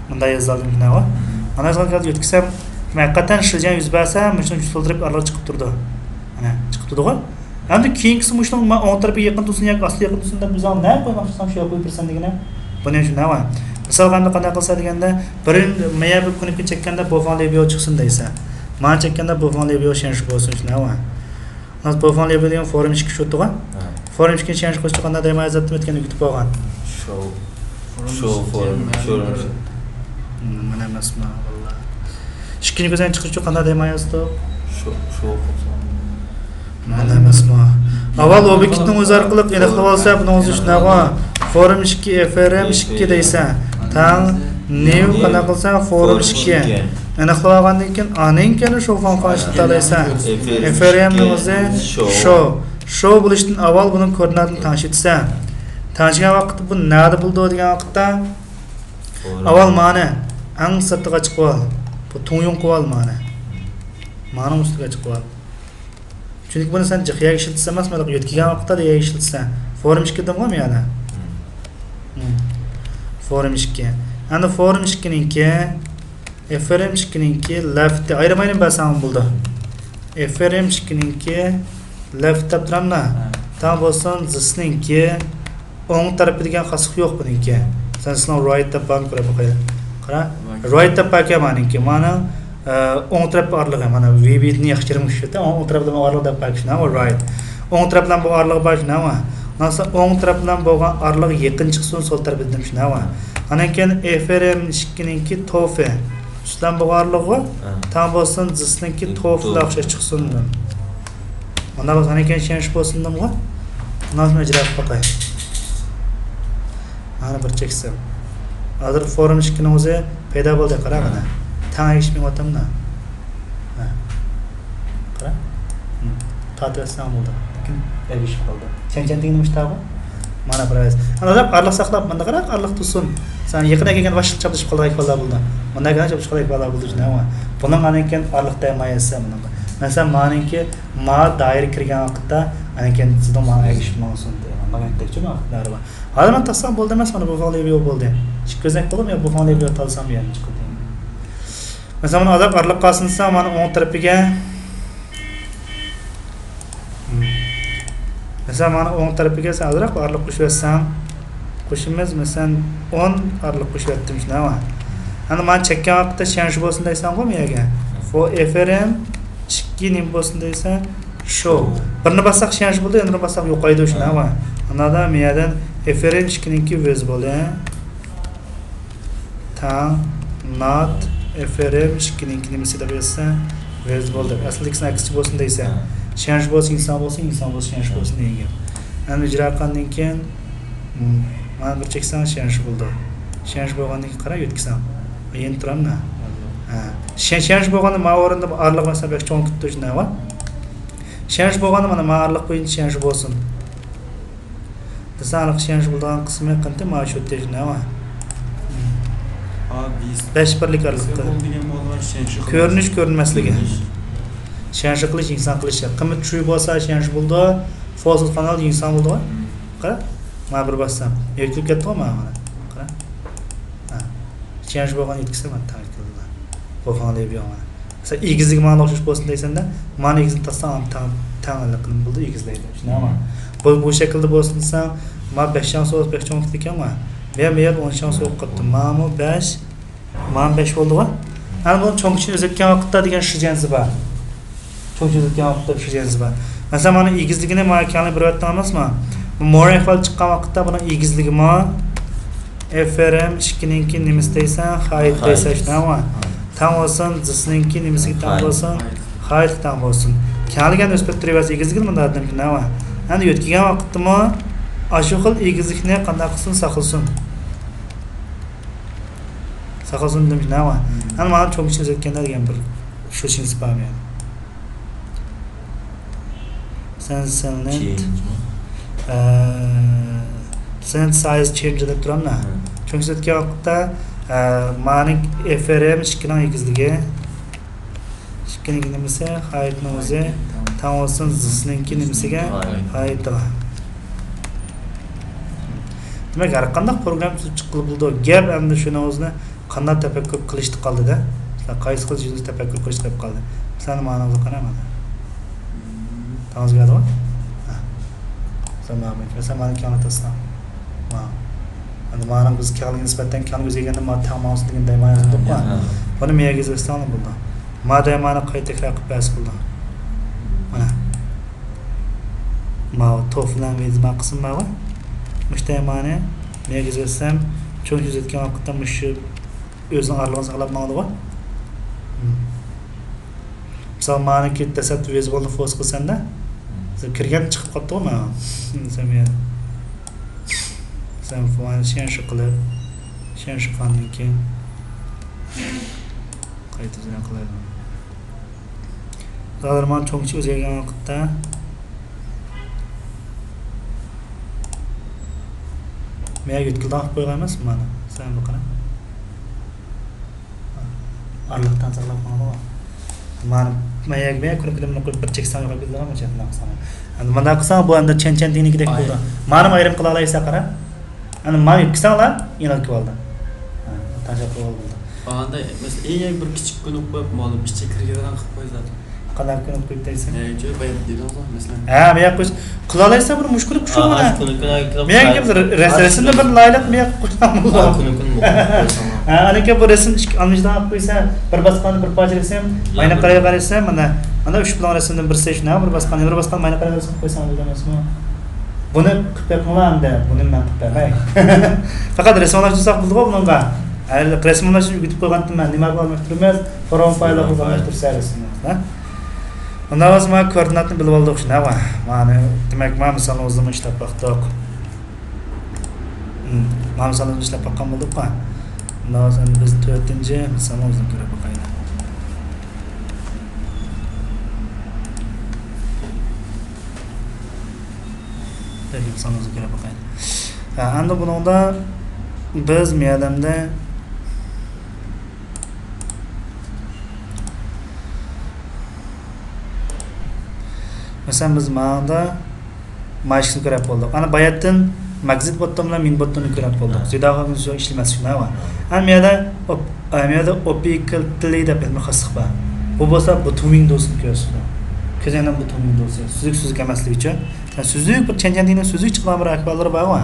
مۇنداق يېزىۋالدىم، مانا. مانا يازغان كەلدى يۆتكىسەم، ھەقىقەتەن شىجيەن يۈز بەرسە، مۇشۇنىڭ سول تەرىپى ئارىلىق چىقىپ تۇرىدۇ. مانا، چىقىپ تۇرىدىغۇ. ئەمدى كېيىنكىسى مۇشۇنىڭ ما-، ئوڭ تەرىپى يېقىن تۇرسۇن ياكى ئاستى يېقىن تۇرسۇن دەپ بىز ئاڭ نەگە قويماقچىسەن، شۇ يەرگە قويۇپ بېرىسەن دېگىنە. بۇنى شۇ نەۋا. مىسالغا ئەمدى قانداق قىلسا دېگەندە، بىر مەيە بىر كۇنۇپكا چەككەندە بوفاڭ لېبيو چىقسۇن دەيسەن. مانا چەككەندە بوفاڭ لېبيو شەنشى بولسۇن شۇ نەۋا. ھازىر بوفاڭ لېبيو دېگەن فورم ئىككى شۇتىغا. ھە. فورم ئىككىنى شەنشى قوشۇشقا قانداق دەيمەن يازاتتىم ئۆتكەندە ئۆگىتىپ بولغان. شو. شو فورم، شو. مانا ئەمەسمۇ، ۋاللا. ئىككىنچى كۆزنەكنى چىقىرىشقا قانداق دەيمەن يازدۇق؟ شو، شو قىلسام. مانا ئەمەسمۇ. ئاۋۋال ئوبيېكتنىڭ ئۆزى ئارقىلىق ئېنىقلىۋالسا، بۇنىڭ ئۆزى شۇنداقغۇ. فورم ئىككى، ئېف ئېر ئېم ئىككى دەيسەن. تەڭ نيۇ قانداق قىلسا، فورم ئىككى. ئېنىقلىۋالغاندىن كېيىن، ئانىڭ كەينى شوفان قانچە تاللايسەن؟ ئېف ئېر ئېمنىڭ ئۆزى شو. شو. شو بولۇشتىن ئاۋۋال بۇنىڭ كوئوردىناتىنى تەڭشىتىسەن. تەڭشىگەن ۋاقىتتا بۇ نەدە بولىدۇ دېگەن ۋاقىتتا، ئاۋۋال مانا ئەڭ سىرتىغا چىقىۋال. بۇ تۇڭيۇڭ قىلىۋال مانا. مانىڭ ئۈستىگە چىقىۋال. چۈنكى بۇنى سەن جىق يەرگە ئىشلىتىسەن ئەمەس، مانا يۆتكىگەن ۋاقىتتا يەرگە ئىشلىتىسەن. فورم ئىككى دېدىمغۇ مەن يەنە. فورم ئىككى. ئەمدى فورم ئىككىنىڭكى، ئېف ئېر ئېم ئىككىنىڭكى لېفتى ئايرىم-ئايرىم بەرسەڭ بولىدۇ. ئېف ئېر ئېم ئىككىنىڭكى لېفت دەپ تۇرامدا. ھە. تەڭ بولسۇن زىسنىڭكى ئوڭ تەرىپى دېگەن خاسلىق يوق بۇنىڭكى. سەن زىسنىڭ رايت دەپ بارمۇ كۆرۈپ باقايلى. قارا. رايت. رايت دەپ باركەن مانىڭكى. مانىڭ، ئە، ئوڭ تەرەپ ئارىلىقى. مانا ۋى بىدىن ياخشى يېرىمى شۇ يەردە. ئوڭ، ئوڭ تەرەپ بىلەن ئارىلىق دەپ باركەن شۇ. رايت. ئوڭ تەرەپ بىلەن بۇ ئارىلىق بار شۇ. مانا ئارىلىق. مانا ئوڭ تەرەپ بىلەن بولغان ئارىلىق يېقىن چىقسۇن سول تەرەپىدىن شۇ. ئاندىن كېيىن ئېف ئېر ئېم ئىككىنىڭكى توفى. ئۈستىدىن بولغان ئارىلىقى. ھە. تەڭ بولسۇن زىسنىڭكى توفى. توفىغا ئوخشاش چىقسۇن. مانا بىز ئاندىن كېيىن شەنشى بولسۇن دېدىمغۇ. مانا ئىجرا قىلىپ باقاي. مانا بىر چەكسەم. ھازىر فورم ئىككىنىڭ ئۆزى پەيدا بولدى، قارا مانا. تەڭ ئەگىشىپ مېڭىۋاتامدا. ھە. قارا. ھىم. تارتىۋەتسەڭ بولدى. لېكىن ئەگىشىپ قالدى. چەنچەن دېگىنىم شۇنداققۇ. مانا بىر ئايەت. ئانا ئارىلىق ساقلاپ، مۇنداق قاراپ ئارىلىق تۇرسۇن. سەن يېقىن ئەكەلگەندە باشلىق چاپلىشىپ قالىدىغان ئەھۋاللار بولىدۇ. مۇنداق چاپلىشىپ قالىدىغان ئەھۋاللار بولىدۇ، شۇنداقمۇ؟ بۇنىڭ ئاندىن كېيىن ئارىلىق دەيمەيسەن بۇنىڭغا. مەسىلەن، مانىڭكى ما دائىرە كىرگەن ۋاقىتتا، ئاندىن كېيىن سىزنىڭ ماڭا ئەگىشىپ ماڭسۇن دېگەن ماگنىتتەكچۇ ماگنىتلار بار. ھازىر مەن تاسلام بولدى ئەمەس، مانا بۇ فاڭلى بىيو بولدى. ئىككى كۆزنەك بولدىمۇ يا بۇ فاڭلى بىيو تالسام بۇ يەردىن چىقىدۇ. مەسىلەن، مانا ئازراق ئارىلىق قالسۇن دېسەڭ، مانا ئوڭ تەرىپىگە. مەسىلەن، مانا ئوڭ تەرىپىگە سەن ئازراق ئارىلىق قوشۇۋەتسەڭ، قوشىمىز، مەسىلەن، ئون ئارىلىق قوشۇۋەتتىم، شۇنداقمۇ؟ ئەنە مانا چەككەن ۋاقىتتا شيەنشى بولسۇن دەيسەنغۇ، بۇ يەرگە. فو ئېف ئېر ئېم ئىككى نېمە بولسۇن دەيسەن؟ شو. بىرنى باسساق شيەنشى بولدى، يەنە بىرنى باسساق يوقايدۇ، شۇنداقمۇ؟ ئاندىن بۇ يەردىن ئېف ئېر ئېم ئىككىنىڭكى ۋېز بولدى. تەڭ نات ئېف ئېر ئېم ئىككىنىڭكى نېمىسى دەپ يازسا، ۋېز بولدى. ئەسلىدىكىسىنىڭ ئەكسىچە بولسۇن دەيسەن. ھە. شيەنشى بولسا ئىنسان بولسۇن، ئىنسان بولسا شيەنشى ھە. بولسۇن دېگەن گەپ. ئەمدى ئىجرا قىلغاندىن كېيىن، مم، مانا بىر چەكسەڭ شيەنشى بولىدۇ. شيەنشى بولغاندىن كېيىن قارا يۆتكىسەڭ. يەنە تۇرامدۇ؟ ھە. شيەن-، شيەنشى بولغاندا ما ئورۇندا ئارىلىق مەسىلەن بەك چوڭ كېتىپتۇ، شۇنداقمۇ؟ شيەنشى بولغاندا مانا ما ئارىلىق بويىچە شيەنشى بولسۇن. دېسەڭ، ئارىلىق شيەنشى بولىدىغان قىسمى قانتى؟ مانا شۇ تېژنى، ھە؟ بەش بىرلىك ئارىلىقتا. كۆرۈنۈش، كۆرۈنمەسلىكى. كۆرۈنۈش. شيەنشى قىلىش، يىڭساڭ قىلىش. قىممىتى ترۇ بولسا شيەنشى بولىدۇ، فولس بولغان ھالدا يىڭساڭ بولىدۇ. قارا، مانا بىر باسسام، يۆتكىلىپ كەتتىغۇ مانا، مانا. قارا. ھە. شيەنشى بولغان يۆتكىسە مانا تەڭ كېلىدۇ. بۇ فاڭلى بىيو مانا. مەسىلەن، ئېگىزلىكى ماڭا ئوخشاش بولسۇن دەيسەندە، مانا ئېگىزلىكنى تاسساڭ، تەڭ، تەڭلىكنى بولىدۇ، ئېگىزلەيدۇ. شۇنداقمۇ؟ بۇ، بۇ شەكىلدە بولسۇن دېسەڭ، ما بەش شيەنشى بولسا بەك چوڭ كېتىدىكەن ما. مەن بۇ يەردە ئون شيەنشى بولۇپ قاپتۇ. مانا بەش، مانا بەش بولدىغۇ. ئەنە بۇنىڭ چوڭ كىچىكىنى ئۆزگەرتكەن ۋاقىتتا دېگەن شۇ جەنسى بار. چوڭ كىچىك ئۆزگەرتكەن ۋاقىتتا شۇ جەنسى بار. مەسىلەن، مانا ئېگىزلىكىنى مانا كەڭلىك بېرىۋەتتىڭ ئەمەسمۇ؟ بۇ مورفېم ئىپادە چىققان ۋاقىتتا بۇنىڭ ئېگىزلىكىمۇ ئېف ئېر ئېم ئىككىنىڭكى نېمىسى دەيسەن، خايت دەيسەن، شۇنداقمۇ؟ تەڭ بولسۇن، زىسنىڭكى نېمىسىگە تەڭ بولسۇن، خايتقا تەڭ بولسۇن. كەڭلىكى ئەنە ئۆسۈپ تۇرۇۋەرسە ئېگىزلىكىدە مۇنداق دېدىم، شۇنداقمۇ؟ ئەنە يۆتكىگەن ۋاقىتتىمۇ ئاشۇ خىل ئېگىزلىكنى قانداق قىلسۇن، ساقلىسۇن. ساقلىسۇن دېدىم، شۇنداقمۇ؟ ئەنە مانا چوڭ كىچىك ئۆزگەرتكەندە دېگەن بىر شۇ چېنز بار مەن. سەن سەلنەت، چېنجمۇ؟ ئە، سەلنەت سايز چېنج دەپ تۇرامنا. ھە. چۈنكى سۆزلەتكەن ۋاقىتتا، ئە، مانىڭ ئېف ئېر ئېم ئىككىنىڭ ئېگىزلىكى، ئىككىنىڭ نېمىسى، خايتنىڭ ئۆزى، تەڭ بولسۇن زىسنىڭكى نېمىسىگە، خايتىغا. دېمەك، ھەر قانداق پروگرامما تۈزۈپ چىققىلى بولىدۇ. گەپ ئەمدى شۇنىڭ ئۆزىنى قانداق تەپەككۇر قىلىشتا قالدى-دە. مەسىلەن، قايسى خىل جىنسنى تەپەككۇر قىلىشتا قېلىپ قالدى. مەسىلەن، مانا ھازىر قاراڭ مانا. تامغىسى كەلدىغۇ؟ ھە. مەسىلەن، مانا، مەسىلەن، مانا كەڭلىك تاسلاڭ. مانا. ئەمدى مانىڭ بىز كەڭلىككە نىسبەتەن كەڭلىك ئۆزگەرگەندە ما تەڭ ماڭسۇن دېگەن دەيمايمىز دەپقۇ. ھە. بۇنى مېيەگە يېزىۋەتسەڭلار بولىدۇ. ما دەيمانى قايتا تەكرار قىلىپ بەرسە بولىدۇ. مانا. ماۋۇ توفلان ۋېزما قىسىم بارغۇ. مۇشۇ دەيمانى مېيەگە يېزىۋەتسەم، چوڭ يېزىۋەتكەن ۋاقىتتا مۇشۇ ئۆزىنىڭ ئارىلىقىنى ساقلاپ ماڭىدىغۇ. مىسال، مانىڭكى دەسلەپتە ۋىزىبىلنى فورس قىلسامدا، كىرگەن چىقىپ قاپتىغۇ مانا. سەن سەن فۇلان شيەنشى قىلىپ، شيەنشى قىلغاندىن كېيىن قايتا زىيان قىلايلى. ھازىر مانا چوڭ كىچىك ئۆزگەرگەن ۋاقىتتا مەن يۆتكىلىدىغان قىلىپ قويغان ئەمەس مانا. سەن بۇ قارا. ئارىلىقتىن ساقلاپ قالىدۇ. مانا، مانا يەرگە مەن كۇنۇپكىنى قويۇپ بىر چەكسەڭ يوقاپ كېتىدىغان بۇ چەتنى قىلساڭ. ئەمدى مۇنداق قىلساڭ بۇ ئەمدى چەن چەن دېگىنىكىدەك بولىدۇ. مانا ئايرىم قىلالايسىلەر قارا. ئەمدى مانا يۆتكىسەڭلار يېنىك كېلىۋالىدۇ. ھە، تاشلاپ قويغىلى بولىدۇ. ئاندا مەسىلەن ئەڭ يەرگە بىر كىچىك كۇنۇپكا قويۇپ مانا ئىچىگە كىرگۈزىدىغان قىلىپ قويسا. قانداق كۈنۈپ قويۇپ دەيسەن؟ ھە، شۇ بايا دېدىڭىزغۇ، مەسىلەن. ھە، مېياق قويسا. قىلالايسەن بىر مۇشكۇل شۇ مانا. مېياق كېلىپ رەسىمدە بىر لايىھە قىلىپ قويساڭلار. ھە، ئانىكى بۇ رەسىم ئىككى ئالمىشىدان قىلىپ قويسا، بىر باسقاندا بىر پارچە رەسىم، مايناق قەرەگە قارايسەن، مانا. ئانا ئۈچ بۇلان رەسىمدىن بىرسى شۇنداق، بىر باسقاندا، بىر باسقاندا مايناق قەرەگە رەسىم قىلىپ قويساڭ بولىدۇ ئەمەسمۇ؟ بۇنى قىلىپ بېقىڭلار ئەمدى، بۇنى مەن قىلىپ بەرمەي. پەقەت رەسىم ئالماشتۇرساق بولىدىغۇ بۇنىڭغا. ھە، رەسىم ئالماشتۇرۇش ئۆگىتىپ قويغانتىم مەن، نېمە ئالماشتۇرىمىز؟ فورم فايلغا ئالماشتۇرسا رەسىمنى. ئۇنداق بولسا مانا كوئوردىناتنى بىلىپ ئالدۇق شۇنداقمۇ؟ مانا دېمەك مانا مىسالنى ئۇزۇنمۇ ئىشلەپ باقتۇق. مم، مانا مىسالنى ئىشلەپ باققان بولدۇققۇ. ئۇنداق بولسا ئەمدى بىز تۆتىنچى مىسالنى ئۇزۇن كۆرۈپ باقايلى. تۆتىنچى مىسالنى ئۇزۇن كۆرۈپ باقايلى. ھە، ئەمدى بۇنىڭدا بىز مۇئەللىمدە، مەسىلەن، بىز ماڭدا مايشىكنى كۆرۈپ بولدۇق. ئانا باياتتىن ماگزىت بوتتوم بىلەن مىن بوتتومنى كۆرۈپ بولدۇق. ھە. زىداغا شۇ ئىشلىمەس شۇ نەۋا. ھە. ئەنە مۇ يەردە ئوپ-، ئە، مۇ يەردە ئوپىكىل تىلى دەپ بىر خاسلىق بار. بۇ بولسا بوتتوم ۋىندوسنى كۆرسىتىدۇ. كۆزەڭنىڭ بوتتوم ۋىندوسى. سۈزۈك سۈزۈك ئەمەسلىكى ئۈچۈن. سۈزۈك بىر چەنچەن دېگەن سۈزۈك چىقىدىغان بىر ئەھۋاللىرى بار. ھە.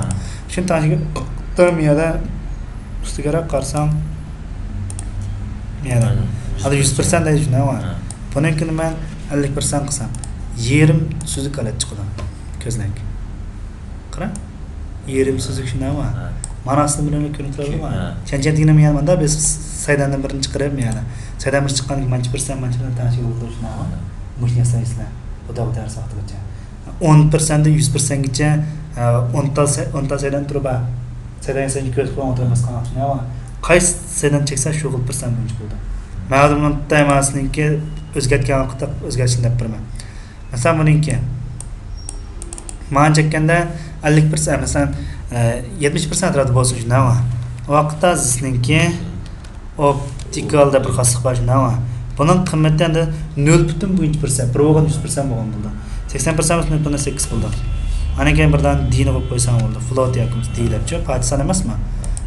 شۇنى تەڭشىگە مۇ يەردە ئۈستىگەرەك قارىساڭ، مۇ يەردە. ھە. ھازىر يۈز پىرسەنت دەيدۇ شۇنداق. ھە. بۇنىڭكىنى مەن ئەللىك پىرسەنت قىلسام، يېرىم سۈزۈك ھالەت چىقىدۇ. كۆزنەك. قارا. يېرىم سۈزۈك شۇنداقمۇ؟ ھە. مانا ئاستىن بىر كۆرۈنۈپ تۇرىدۇ. ھە. چەنچەن دېگىنىم يەنە ماندا بىز سايداننىڭ بىرىنى چىقىرىپ، يەنە سايدان بىر چىققاندىن كېيىن مانچە پىرسەنت، مانچە پىرسەنت تەڭشىگە بولىدۇ شۇنداقمۇ؟ ھە. مۇشۇنى ياسايسىلەر. بۇ دەۋ دەرس ۋاقتىغىچە. ئون پىرسەنتتىن يۈز پىرسەنتكىچە، ئە، ئون تال سە-، ئون تال سايدان تۇرۇپ بار. سايدان ياسايدىن كۆرۈپ قويۇڭ، ئوتتۇرا باسقان ۋاقتىنى. قايسى سايدان چەكسە شۇ خىل پىرسەنت بويىچە بولىدۇ. مەلۇم تايماسىنىڭكى ئۆزگەرتكەن ۋاقىتتا ئۆزگەرتىشنى دەپ بېرىمەن. مەسىلەن، بۇنىڭكى. مانا چەككەندە ئەللىك پىرسەنت، مەسىلەن، ئە، يەتمىش پىرسەنت ئەتراپىدا بولسا شۇنداقمۇ؟ ئۇ ۋاقىتتا زىسنىڭكى ئوپتىكال دەپ بىر خاسلىق بار شۇنداقمۇ؟ بۇنىڭ قىممىتى ئەمدى نۆل پۈتۈن بويىچە پىرسەنت، بىر بولغان يۈز پىرسەنت بولغان بولىدۇ. سەكسەن پىرسەنت بولسا نۆل پۈتۈن سەككىز بولىدۇ. ئاندىن كېيىن بىردان دىنى قويۇپ قويساڭ بولىدۇ. فلوت ياكى بولمىسا دى دەپچۇ، پاتىسان ئەمەسمۇ؟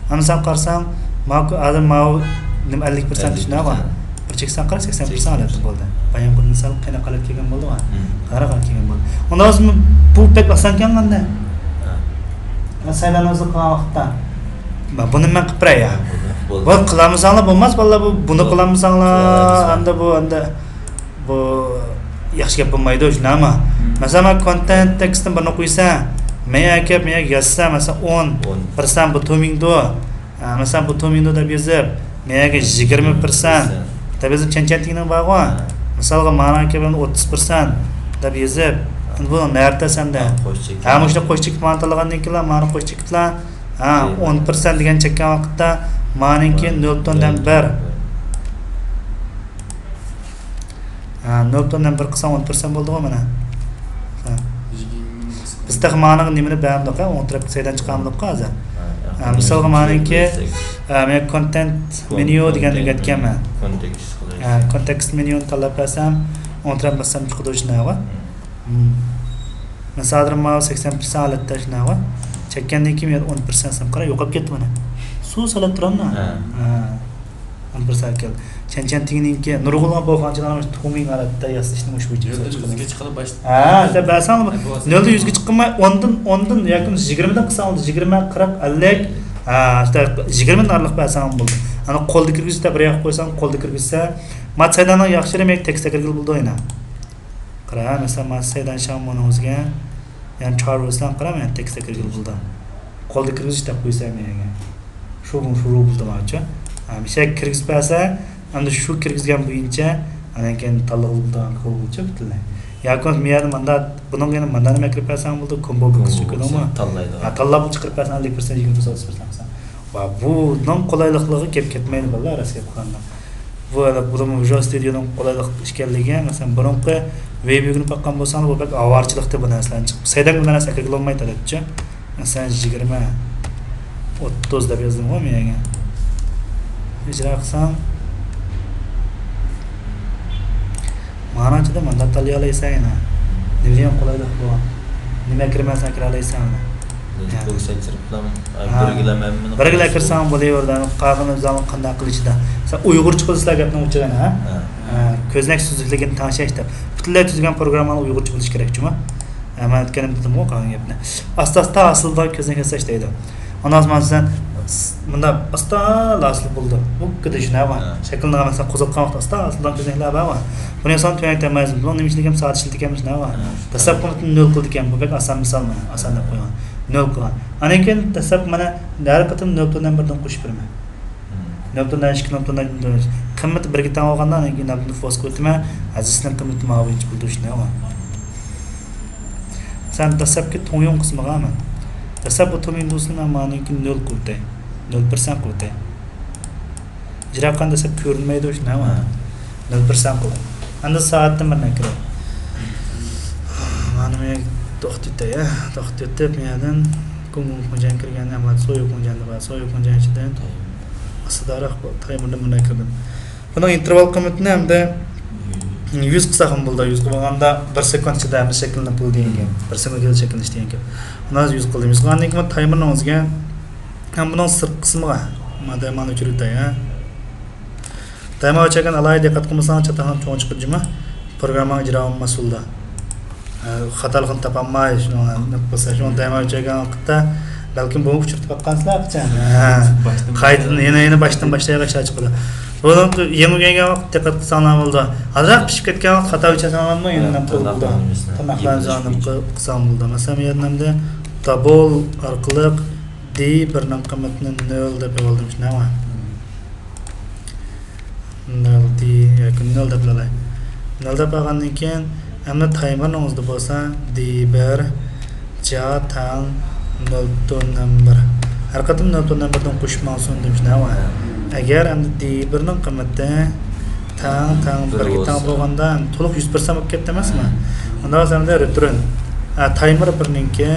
ئەمدى سەن قارىساڭ، ماكۇ-، ھازىر ماۋۇ نېمە ئەللىك پىرسەنت شۇنداقمۇ؟ بىر چەكسەڭ قارا، سەكسەن پىرسەنت ھالەتتە بولدى. بايام قۇرۇندا سەل قېنىق ھالەتكە كەلگەن بولدىغۇ؟ مم. قېنىق ھالەتكە كەلگەن بولدى. ئۇنداق بولسا بۇ بەك ئاسان كەلگەندە. ھە. سايلانمىزلىق قىلغان ۋاقىتتا. ما، بۇنى مەن قىلىپ بېرەي يا. بولدى. بۇنى قىلالمىساڭلار بولماس، بالىلار، بۇ، بۇنى بولدى. قىلالمىساڭلار، قىلالمىساڭلار. ئەمدى بۇ، ئەمدى بۇ ياخشى گەپ بولمايدۇ، شۇنداقمۇ؟ مم. مەسىلەن، مەن كونتېنت تېكىستىن بىرنى قويسا، مەن ئەكەپ، مەن يازسا، مەسىلەن، ئون، ئون. بىرسەن بۇ تومىڭدۇ. ھە، مەسىلەن، بۇ تومىڭدۇ دەپ يېزىپ، مەيەگە يىگىرمە پىرسەنت دەپ يېزىپ، چەنچەنتىڭنىڭ بارغۇ. ھە. مىسالغا، مانا كەبىنى ئوتتۇز پىرسەنت دەپ يېزىپ، بۇ نەرتە سەندە. ھە، قوش چېكىت. ھە، مۇشۇنى قوش چېكىت مانا تاللىغاندىن كېيىن، مانا قوش چېكىتلا. ھە، ئون پىرسەنت دېگەن چەككەن ۋاقىتتا، مانىڭكى نۆل پۈتۈن ئوندىن بىر. ھە، نۆل پۈتۈن ئوندىن بىر قىلساڭ ئون پىرسەنت بولدىغۇ مانا. ھە. بىز تېخى مانىڭ نېمىنى بەرمىدۇق، ھە، ئوڭ تەرەپكە سەيدان چىقارمىدۇققۇ ھازىر. ھە، ھە، مىسالغا مانىڭكى، ھە، مەن كونتېنت مېنيۇ دېگەننى ئۆگەتكەنمەن. كونتېكست قىلىش. ھە، كونتېكست مېنيۇنى تاللاپ بەرسەم، ئوڭ تەرەپ باسسام چىقىدۇ شۇنداقغۇ. مم. مىسال ھازىر ماۋۇ سەكسەن پىرسەنت ھالەتتە شۇنداقغۇ. چەككەندىن كېيىن يەنە ئون پىرسەنت سەم قارا، يوقاپ كەتتى مانا. سۇس ھالەتتە تۇرامدۇ؟ ھە. ھە. ئون بىر سائەت كەلدى. چەنچەنتىڭنىڭكى نۇرغۇنلىغان بولغانچىلارنىڭ تومىڭ ھالەتتە ياسىشنى مۇشۇ بويىچە نۆلدىن يۈزگە چىققىلى باشلىدى. ھە، دەپ بەرسەڭ، ھە، بولسا نۆلدىن يۈزگە چىققىنماي، ئوندىن، ئوندىن ياكى بولمىسا يىگىرمىدىن قىلساڭ بولىدۇ. يىگىرمە، قىرىق، ئەللىك، ھە، ئىشتە يىگىرمىدىن ئارىلىق بەرسەڭ بولىدۇ. ئانا قولدا كىرگۈزسە، بىر ياققا قويساڭ، قولدا كىرگۈزسە، مات سەيداننىڭ ياخشى يېرى مەن تېكىستتا كىرگىلى بولىدۇ يەنە. قارا، مەسىلەن، مانا سەيدان شاڭمۇنىڭىزگە، يەنى چارۋىسىلار قارا، مەن تېكىستتا كىرگىلى بولىدۇ. قولدا كىرگۈزۈش دەپ قويسا مەيەگە. شۇ، شۇ بولدى ماچۇ. ھە، مىشەگە كىرگۈزۈپ بەرسە، ئەمدى شۇ كىرگۈزگەن بويىچە، ئاندىن كېيىن تاللىغىلى بولىدىغان قىلغۇچە پۈتۈنلەي. ياكى مۇ يەردە ماندا، بۇنىڭغا يەنە ماندانى مەكرىپ بەرسەڭ بولىدۇ، كومبو بوكس كۆردۈڭمۇ؟ تاللايدىغان. ھە، تاللاپ چىقىرىپ بەرسەڭ، ئەللىك پىرسەنت، يىگىرمە پىرسەنت، ئوتتۇز پىرسەنت قىلساڭ. ۋە بۇنىڭ قولايلىقلىقىغا كەپ كەتمەيدۇ، بالىلار، راست گەپ قىلغاندا. بۇ، بۇ ۋىژۇئال ستۇدىيونىڭ قولايلىق ئىكەنلىكى، مەسىلەن، بۇرۇنقى ۋېب ئۆگىنىپ باققان بولساڭلار، بۇ بەك ئاۋارىچىلىقتى بۇ نەرسىلەرنى چىقىپ. سەيدەك بۇ نەرسە ئەكىرگىلى بولمايدۇ، دەپچۇ. مەسىلەن، يىگىرمە، ئوتتۇز دەپ يازدىمغۇ مەن يەرگە. ئىجرا قىلسام، مانا ئىچىدە مانداق تاللىيالايسەن يەنە. نېمە دېگەن قولايلىق بۇ. نېمە ئەكىرمەسەڭ ئەكىرەلەيسەن يەنە. بولسا ئەكىرىپلا، ھە. بىرگىلەم ھەممىنى بىرگىلە قويسا ئەكىرسەڭ بولىۋېرىدۇ. قالغىنى ئۆزۈڭ قانداق قىلىشىدا. سەن ئۇيغۇرچە قىلىسىلەر گەپنىڭ ئۇچىغىنى، ھە؟ ھە. ھە، كۆزنەك سۈزۈكلۈكىنى تەڭشەش دەپ. پۈتۈنلەي تۈزگەن پروگراممانىڭ ئۇيغۇرچە بولۇشى كېرەك جۇمۇ. ھە، مەن ئۆتكەندە دېدىمغۇ قالغان گەپنى. ئاستا ئاستا ھاسىل بولىدىغان كۆزنەك ياساش دەيدۇ. ئاندىن مانا سەن مۇنداق ئاستا ھاسىل بولىدۇ. بۇ كۈدۈش نەۋا؟ ھە. شەكىلنى مەسىلەن قوزغاتقان ۋاقىتتا ئاستا ھاسىل بولىدىغان كۆزنەكلەر بار. بۇنى ياسىغان تۆۋەنلىك تەمەزىم. بۇنىڭ نېمە ئىشلىگەن؟ سائەت ئىشلىتىدىكەنمىز نەۋا؟ ھە. دەسلەپ قىممىتىنى نۆل قىلىدىكەن. بۇ بەك ئاسان مىسال مانا. ئاسان دەپ قويغان. نۆل قىلغان. ئاندىن كېيىن دەسلەپ مانا ھەر قېتىم نۆل پۈتۈن ئوندىن بىردىن قوشۇپ بېرىمەن. نۆل پۈتۈن ئوندىن ئىككى، نۆل پۈتۈن ئوندىن، قىممىتى بىرگە تەڭ بولغاندا، ئاندىن كېيىن نۆل پۈتۈن فورس قىلىۋېتىمەن. ئەزىزنىڭ قىممىتى ماۋۇ بويىچە بولىدۇ شۇنداقمۇ. سەن دەسلەپكى توڭيۇڭ قىسمىغا مەن. دەسلەپ بۇ تومىڭدۇسىنى مەن مانىڭكى نۆل قىلىۋېتەي. نۆل پىرسەنت قىلىۋېتەي. ئىجرا قىلغان دەسلەپ كۆرۈنمەيدۇ شۇنداقمۇ. ھە. نۆل پىرسەنت قىلدىم. ئەمدى سائەتتىن بىر نەرسە كېرەك. مانا مەن توختىتەي، ھە. توختىتىپ، مەيەدىن گۇڭگۇڭ خۇنجيەن كىرگەن، ئەمما سويۇ خۇنجيەندە بار. سويۇ خۇنجيەن ئىچىدىن ئاستىداراق بۇ تايمېردىن بىر نەرسە كىردىم. بۇنىڭ ئىنتېرۋال قىممىتىنى ھەمدە يۈز قىلساقمۇ بولىدۇ. يۈز قىلغاندا بىر سېكۇنت ئىچىدە ھەممىسى شەكىللىنىپ بولىدۇ دېگەن گەپ. بىر سېكۇنت ئىچىدە شەكىللىنىش دېگەن گەپ. ئاندىن يۈز قىلدىم. يۈز قىلغاندىن كېيىن تايمېرنىڭ ئۆزىگە ھەم بۇنىڭ سىرتقى قىسمىغا، مانا دەيمەن ئۆچۈرۈپ ئۆتەي، ھە. دەيمەن ئۆچەركەن ئالاھىدە دىققەت قىلمىساڭ، چاتاقنىڭ چوڭ چىقىدۇ جۇمۇ. پروگرامما ئىجرا بولماس يولدا. ھە، خاتالىقىنى تاپالماي، شۇنىڭ نېمە قىلسا، شۇنىڭ دەيمەن ئۆچەركەن ۋاقىتتا بەلكىم بۇنى ئۇچرىتىپ باققانسىلەر قاچان. ھە. قايتىدىن يەنە، يەنە باشتىن باشلايدىغان ئىشلار چىقىدۇ. بۇنىڭ يېڭى ئۆگەنگەن ۋاقىت دىققەت قىلساڭلار بولىدۇ. ئازراق پىشىپ كەتكەن ۋاقىت خاتا ئۆچەرسەڭلارمۇ يەنە نېمە قىلىپ بولىدۇ. تىرناقلارنى ئۆچۈرسەڭ. تىرناقلارنى ئۆچۈرۈپ قىلساڭ بولىدۇ. مەسىلەن، بۇ يەردە ئەمدى دابل ئارقىلىق دى بىرنىڭ قىممىتىنى نۆل دەپ ئېلىۋالدىم، شۇنداقمۇ؟ نۆل دى ياكى نۆل دەپ ئالاي. نۆل دەپ ئالغاندىن كېيىن، ئەمدى تايمېرنىڭ ئۆزىدە بولسا، دى بىر، جا تەڭ نۆل پۈتۈن ئوننان بىر. ھەر قېتىم نۆل پۈتۈن ئوننان بىردىن قوشۇپ ماڭسۇن دېمىش نەۋا. ئەگەر ئەمدى دى بىرنىڭ قىممىتى تەڭ، تەڭ بىرگە تەڭ بولغاندا، تولۇق يۈز پىرسەنت بولۇپ كەتتى ئەمەسمۇ؟ ئۇنداق بولسا ئەمدى رېتۇرن. ئە، تايمېر بىرنىڭكى،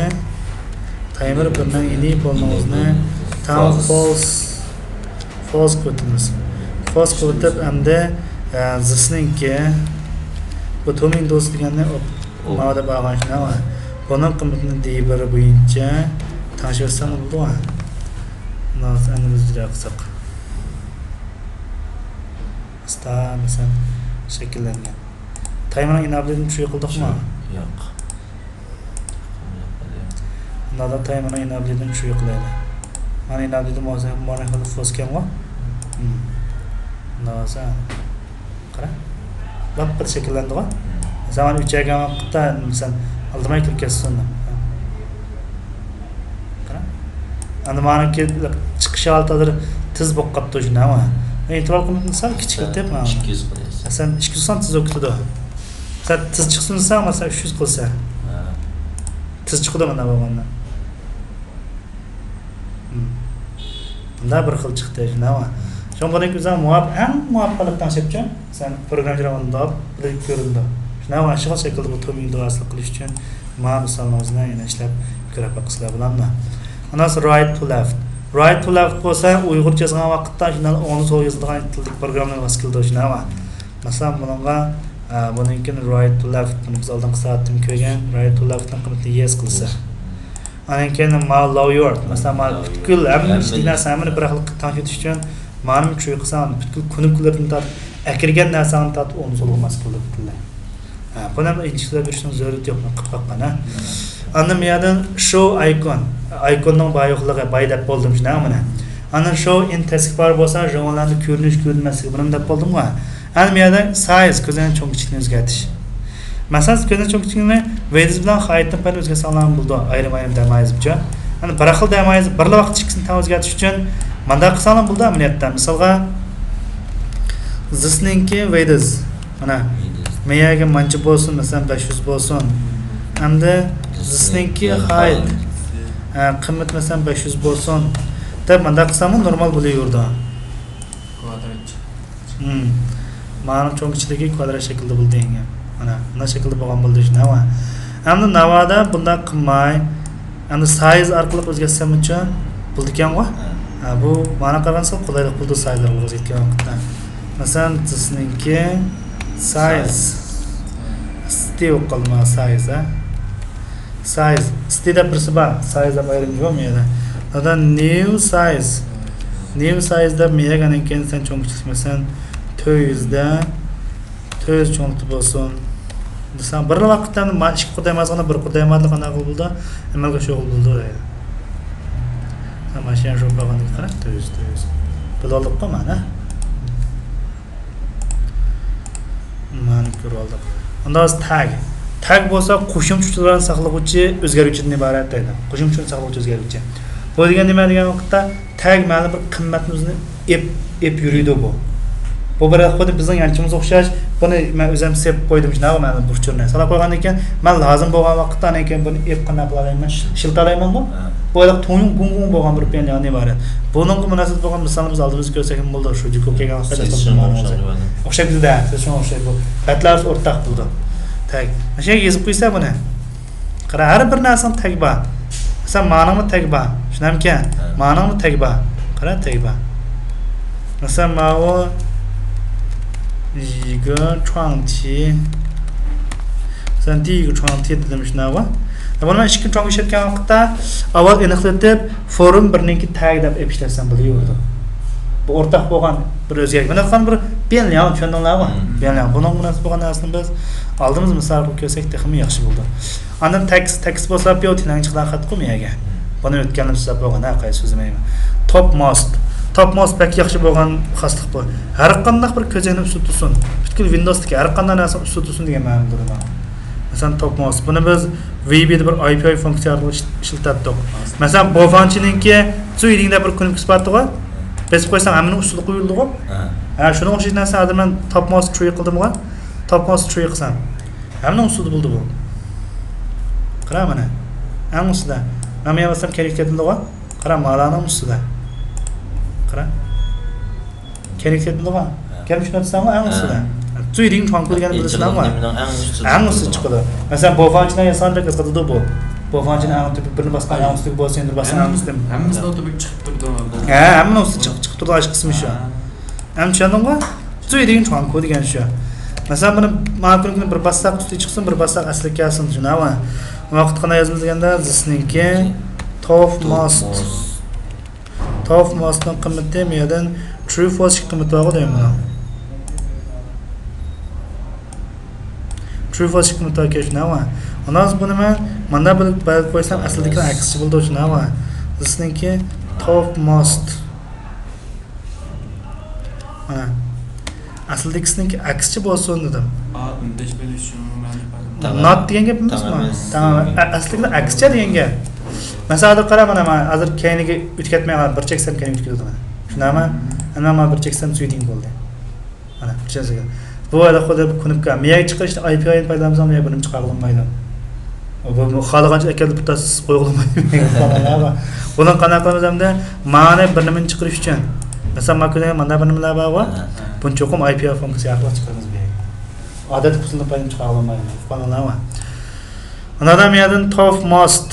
تايمېر بىرنىڭ ئىنى پولنىڭىزنى تەڭ فالس. فالس قىلىۋېتىمىز. فالس قىلىۋېتىپ، ئەمدى، ئە، زىسنىڭكى بۇ توم ئىندۇس دېگەننى ئوپ-، ماۋۇ دەپ ئالغان شۇنداقمۇ؟ بۇنىڭ قىممىتىنى دى بىر بويىچە تەڭشىۋەتسەم بولىدۇ. ماۋۇ ئەمدى بىز جۈدە قىلساق. ئاستا، مەسىلەن، شەكىللەنگەن. تايمېرنىڭ ئىنابلىدىن چۈشۈرۈپ قىلدۇقمۇ؟ ياق. ئۇنداقتا تايمېرنىڭ ئىنابلىدىن چۈشۈرۈپ قىلايلى. مانا ئىنابلىدىن مانا خىل فوس ئىكەنغۇ. ئۇنداق بولسا، قارا. لاپپىدە شەكىللەندىغۇ. مەسىلەن، مانا ئۆچەرگەن ۋاقىتتا، مەسىلەن، ئالدىراي كىرىپ كەتسۇن. قارا. ئەمدى مانىڭكى چىقىش ھالىتى ھازىر تېز بولۇپ قاپتۇ، شۇنداقمۇ؟ ئىنتېرۋال قىممىتىنى سەل كىچىكلىتىپ، مانا. ئىككى يۈز قىلىسىز. مەسىلەن، ئىككى يۈز قىلسام تېز بولۇپ كېتىدۇ. مەسىلەن، تېز چىقسۇن دېسەڭ، مەسىلەن، ئۈچ يۈز قىلسا. ھە. تېز چىقىدۇ مانا بولغاندا. مم. مۇنداق بىر خىل چىقتى، شۇنداقمۇ؟ شۇڭا بۇنىڭكى ئۆزى مۇۋاپ-، ئەڭ مۇۋاپىقلىق تەڭشەپچۇ؟ سەن پروگراممىرىڭ ئۇنداق بىلىپ كۆرۈندى. شۇنداق ئاشۇ خىل شەكىلدە بۇ توم ئىندۇس ھاسىل قىلىش ئۈچۈن مانا مىسالنىڭ ئۆزىنى يەنە ئىشلەپ كۆرۈپ باققىلى بولامدۇ؟ ئاندىن رايت تو لېفت. رايت تو لېفت بولسا ئۇيغۇرچە يازغان ۋاقىتتا شۇنداق ئوڭدىن سولغا يېزىلىدىغان تىلدىكى پروگراممىلارغا ماس كېلىدۇ، شۇنداقمۇ؟ مەسىلەن، بۇنىڭغا، ئە، بۇنىڭكىنى رايت تو لېفت، بۇنى بىز ئالدىنقى سائەتتىمۇ كۆرگەن، رايت تو لېفتنىڭ قىممىتىنى يېس قىلسا. ئاندىن كېيىن ماۋۇ لوۋېرد. مەسىلەن، ماۋۇ پۈتكۈل ھەممە ئىشتىكى نەرسە، ھەممىنى بىر خىل تەڭشىتىش ئۈچۈن مانا چۈشۈرۈپ قىلساڭ، پۈتكۈل كۇنۇپكىلىرىدىن تارتىپ، ئەكىرگەن نەرسەڭدىن تارتىپ ئوڭدىن سولغا ماس كېلىدۇ پۈتۈنلەي. ھە، بۇنى ھەم ئىنچىكىلەپ بېرىشنىڭ زۆرۈرىيىتى يوق، قىلىپ باققان، ھە. ئاندىن بۇ يەردىن شو ئايكون، ئايكوننىڭ بار يوقلۇقى، باي دەپ بولدۇم، شۇنداقمۇ مانا. ئاندىن شو ئىن تەسكى بار بولسا، ژۇڭلاردا كۆرۈنۈش، كۆرۈنمەسلىكى، بۇنىمۇ دەپ بولدۇمغۇ. ئەمدى بۇ يەردە سايز، كۆزنەكنىڭ چوڭ كىچىكلىكىنى ئۆزگەرتىش. مەسىلەن، سىز كۆزنەكنىڭ چوڭ كىچىكلىكىنى ۋىدىز بىلەن خايتتىن پەن ئۆزگەرتسەڭلارمۇ بولىدۇ، ئايرىم-ئايرىم دەمايىز بويىچە. يەنى بىر خىل دەمايىز، بىرلا ۋاقىتتا ئىككىسىنى تەڭ ئۆزگەرتىش ئۈچۈن مۇنداق قىلساڭلارمۇ بولىدۇ ئەمەلىيەتتە. مىسالغا، زىسنىڭكى ۋىدىز. مانا، مەيەگە مانچە بولسۇن، مەسىلەن، بەش يۈز بولسۇن. ئەمدى زىسنىڭكى خايت. ھە، قىممىتى، مەسىلەن، بەش يۈز بولسۇن. دەپ مۇنداق قىلساممۇ نورمال بولۇۋېرىدۇ. كۋادرات. مم. مانىڭ چوڭ كىچىكلىكى كۋادرات شەكلىدە بولدى دېگەن گەپ. مانا، مۇنداق شەكىلدە بولغان بولدى، شۇنداقمۇ؟ ئەمدى ناۋادا بۇنداق قىلماي، ئەمدى سايز ئارقىلىق ئۆزگەرتسەممۇچۇ بولىدىكەنغۇ؟ ھە. ھە، بۇ مانا قارىغاندا سەل قولايلىق بولىدۇ، سايز ئارقىلىق ئۆزگەرتكەن ۋاقىتتا. مەسىلەن، زىسنىڭكى سايز. سىتى بولۇپ قالدى مانا سايز، ھە. سايز، سىتى دەپ بىرسى بار، سايز دەپ ئايرىم يوق مۇ يەردە؟ دادا نيۇ سايز. نيۇ سايز دەپ مېيەگەنىڭ كېيىن سەن چوڭ كىچىك، مەسىلەن، تۆت يۈز دە، تۆت يۈز چوڭلۇقتا بولسۇن دېسەڭ، بىر ۋاقىتتا ما ئىككى قۇر دەيمەن، بىر قۇر دەيمەن، قانداق بولىدۇ؟ ئەمەلگە شۇ بولىدۇ دەيدۇ. ماشىنا شۇ بارغاندىكى قارا، تۆت يۈز، تۆت يۈز. بىلىۋالدۇققۇ مانا. مانا كۆرۈۋالدۇق. ئۇنداق بولسا تەگ. تەگ بولسا قوشۇمچە ئۇچۇرلارنى ساقلىغۇچى ئۆزگەرگۈچىدىن ئىبارەت دەيدۇ. قوشۇمچە ئۇچۇرنى ساقلىغۇچى ئۆزگەرگۈچى. بۇ دېگەن نېمە دېگەن ۋاقىتتا، تەگ مەلۇم بىر قىممەتنى ئۆزىنى ئېپ، ئېپ يۈرىدۇ بۇ. بۇ بىر خۇددى بىزنىڭ يانچىمىز ئوخشاش. بۇنى مەن ئۆزۈم سېپىپ قويدۇم، شۇنداقمۇ مەلۇم بىر ئۇچۇرنى. ساقلاپ قويغاندىن كېيىن، مەن لازىم بولغان ۋاقىتتا ئاندىن كېيىن بۇنى ئېپ قانداق قىلالايمەن؟ ئىشلىتەلەيمەنغۇ؟ ھە. بۇ ھېلىقى تۇڭيۇڭ گۇڭ گۇڭ بولغان بىر پېئىلدىن ئىبارەت. بۇنىڭغا مۇناسىۋەتلىك بولغان مىسالنى بىز ئالدىمىزدا كۆرسەكمۇ بولىدۇ. شۇ جۇكۇپ كەلگەن ۋاقىتتا ئوخشاش، ئوخشاش بولىدۇ. ئوخشايدۇ-دە، سىز شۇڭا ئوخشايدۇ. بۇ بەتلەر ئورتاق بولىدۇ. تەگ. مانا شۇ يەرگە يېزىپ قويسا بۇنى. قارا، ھەر بىر نەرسىنىڭ تەگى بار. مەسىلەن، مانىڭمۇ تەگى بار. شۇنداقمىكەن؟ ھە. مانىڭمۇ تەگى بار. قارا، تەگى بار. مەسىلەن، ماۋۇ 一个窗体. مەسىلەن، 第一个窗体 دېدىم، شۇنداقمۇ؟ بۇنى مەن ئىككى كۈن چوڭ ئىشلەتكەن ۋاقىتتا ئاۋۋال ئېنىقلىتىپ، فورم بىرنىڭكى تەگى دەپ ئېلىپ ئىشلەتسەم بولۇۋېرىدۇ. بۇ ئورتاق بولغان بىر ئۆزگەرتىش. مانا قىلغان بىر بيەنلياڭ، چۈشەندىڭلارمۇ؟ مم. بيەنلياڭ. بۇنىڭغا مۇناسىپ بولغان نەرسىنى بىز ئالدىمىز مىسال قىلىپ كۆرسەك تېخىمۇ ياخشى بولىدۇ. ئاندىن تېكىست، تېكىست بولسا بياۋ تىلەڭ چىقىدىغان خەت قويماي يەرگە. بۇنى ئۆتكەنلەردە سۆزلەپ بولغان، ھەر قايسى سۆزلىمەيمەن. توپ ماست. توپ ماست بەك ياخشى بولغان خاسلىق بۇ. ھەر قانداق بىر كۆزەينى ئۈستىدە تۇرسۇن. پۈتكۈل ۋىندوۋستىكى ھەر قانداق نەرسىنى ئۈستىدە تۇرسۇن دېگەن مەنىدە تۇرىدۇ. مەسىلەن، توپ ماست. بۇنى بىز ۋى بى دە بىر ئاي پى ئاي فۇنكسىيە ئارقىلىق ئىش-، ئىشلىتەتتۇق. مەسىلەن، بوفانچىنىڭكى زۇيدىڭ دەپ بىر كۇنۇپكىسى بارتىغۇ. بېسىپ قويساڭ ھەممىنىڭ ئۈستىدە قويۇلىدىغۇ. ھە. ھە، شۇنىڭغا ئوخشاش نەرسە ھازىر مەن توپ ماست ترى قىلدىمغۇ. توپ ماست ترى قىلسام. ھەممىنىڭ ئۈستىدە بولدى بۇ. قارا مانا. ئەڭ ئۈستىدە. مەن مانا باسسام كەينىگە كېتىدىغۇ. قارا، مالانىڭ ئۈستىدە. قارا. كەينىگە كېتىدىغۇ. ھە. گەپنى چۈشىنىۋاتىسەنغۇ، ئەڭ ھە. ئۈستىدە. زۇيدىڭ چۈاڭكۇ دېگەننى بىلىسىلەرغۇ. ئېچىلغان نېمىنىڭ ئەڭ ئۈستىدە ئەڭ ئۈستىدە چىقىدۇ. مەسىلەن، بوفانچىنىڭ ياسىغان بىر قىلىدۇ بۇ. بوفانچىنىڭ ئەڭ تۆپى بىرنى باسقان ئەڭ ئۈستىگە بولسا، يەنە باسقان ئەڭ ئۈستىدە. ھەممىسىدە ئوتوماتىك چىقىپ تۇرىدۇ. ھە، ھەممىنىڭ ئۈستىدە چىقىپ، چىقىپ تۇرىدۇ، ئاشۇ قىسمى شۇ. ھە. ئەمدى چۈشەندىڭغۇ؟ زۇيدىڭ چۈاڭكۇ دېگەن شۇ. مەسىلەن، بۇنى ماڭا كۈنى كۈنى بىر باسساق ئۈستىگە چىقسۇن، بىر باسساق ئەسلىگە كەلسۇن، چۈشىنەۋۇ؟ ۋاقىت قانداق يازىمىز دېگەندە، زىسنىڭكى توپ ماست. توپ ماستنىڭ قىممىتى مۇ يەردىن ترۇ فالس ئىككى قىممىتى بارغۇ دەيمەن مانا. ترۇ فالس ئىككى قىممىتى بار ئىكەن، چۈشىنەۋۇ؟ ئاندىن بۇنى مەن مانداق بىلىپ بەلگىلەپ قويسام، ئەسلىدىكىنىڭ ئەكسىچە بولىدۇ، چۈشىنەۋۇ؟ زىسنىڭكى توپ ماست. مانا. ئەسلىدىكىسىنىڭكى ئەكسىچە بولسۇن دېدىم. ئا، ئۈندەش بېرىش ئۈچۈن مەن ئىپادە. نات دېگەن گەپ ئەمەسمۇ؟ تەڭ ئەمەس. تەڭ ئەمەس. ئە-، ئەسلىدىكىنىڭ ئەكسىچە دېگەن گەپ. مەسىلەن، ھازىر قارا، مانا، مانا ھازىر كەينىگە ئۆتۈپ كەتمەي قالدىم. بىر چەكسەم كەينىگە ئۆتۈپ كېتىدۇ مانا. شۇنداقمۇ؟ ئەمما مانا بىر چەكسەم زۇيدىڭ بولدى. مانا، بىر چەكسەم. بۇ ھېلىقى خۇددى بىر كۇنۇپكا. مىيەگە چىقىرىشتا ئاي پى ئاينى پايدىلاندۇرساڭ، مىيە بىرنېمە چىقارغىلى بولمايدۇ. بۇ، بۇ خالىغانچە ئەكەلدى، بىر تاس قويغىلى بولمايدۇ. بۇنى قانداق قىلىمىز ئەمدى؟ مانا بىر نېمىنى چىقىرىش ئۈچۈن. مەسىلەن، مانا كۆرۈڭ، مانا بىر نېمىلەر بارغۇ. ھە، ھە. بۇنى چوقۇم ئاي پى ئاي فۇنكسىيە ئارقىلىق چىقىرىمىز بۇ يەرگە. ئادەتتە پۇسۇلنى پايدىنى چىقارغىلى بولمايدۇ. ئۇققانلارمۇ؟ ئاندىن بۇ يەردىن توپ ماست.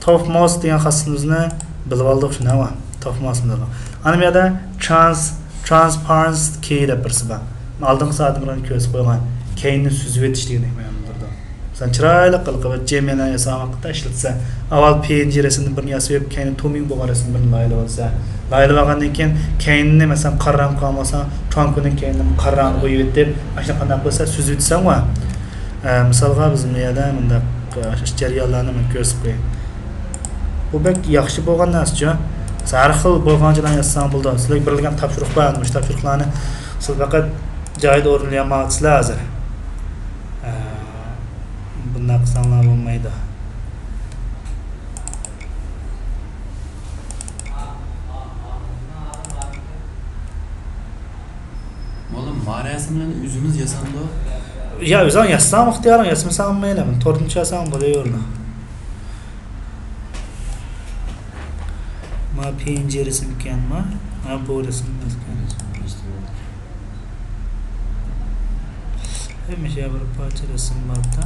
توپ ماست دېگەن خاسلىقىمىزنى بىلىپ ئالدۇق، شۇنداقمۇ؟ توپ ماست دېدۇق. ئاندىن بۇ يەردە ترانس، ترانسپارنس كېي دەپ بىرسى بار. ئالدىنقى سائەتتە بىر كۆرسىتىپ قويغان كەينىنى سۈزۈۋېتىش دېگەن مەنىنى بىلدۈرىدۇ. مەسىلەن، چىرايلىق قىلىپ جېمىنى ياسىغان ۋاقىتتا ئىشلەتسە، ئاۋۋال پى ئېن جى رەسىمدىن بىرنى ياسىۋېلىپ، كەينى تومىڭ بولغان رەسىمدىن بىرنى لايىھەلىۋالسا، لايىھەلىۋالغاندىن كېيىن كەينىنى، مەسىلەن، قارا رەڭ قىلغان بولسا، ترانكونىڭ كەينىدىن قارا رەڭ قويۇۋېتىپ، ئاشۇنداق قانداق بولسا سۈزۈۋېتىسەنغۇ. ئە، مىسالغا بىز مۇ يەردە مۇنداق، ئە، جەريانلارنى مەن كۆرسىتىپ قوياي. بۇ بەك ياخشى بولغان نەرسىچۇ. مەسىلەن، ھەر خىل بولغانچىلارنى ياسىساڭ بولىدۇ. سىلەرگە بېرىلگەن تاپشۇرۇق بار، مۇشۇ تاپشۇرۇقلارنى سىلەر پەقەت جايىدا ئورۇنلىيالمايۋاتىسىلەر ھازىر. ئە، بۇنداق قىلساڭلار بولمايدۇ. موللام، ما رەسىملەرنى ئۆزىمىز ياسامدۇ؟ يا، ئۆزۈڭ ياسىساڭ ئىختىيارىڭ، ياسىمىساڭ مەيلى، توردىن چۈشۈرسەڭ بولۇۋېرىدۇ. ما پى ئېن جى رەسىمكەن ما؟ ھە، بۇ رەسىم ئەمەسكەن. ھەمىشە بىر پارچە رەسىم بار-دا.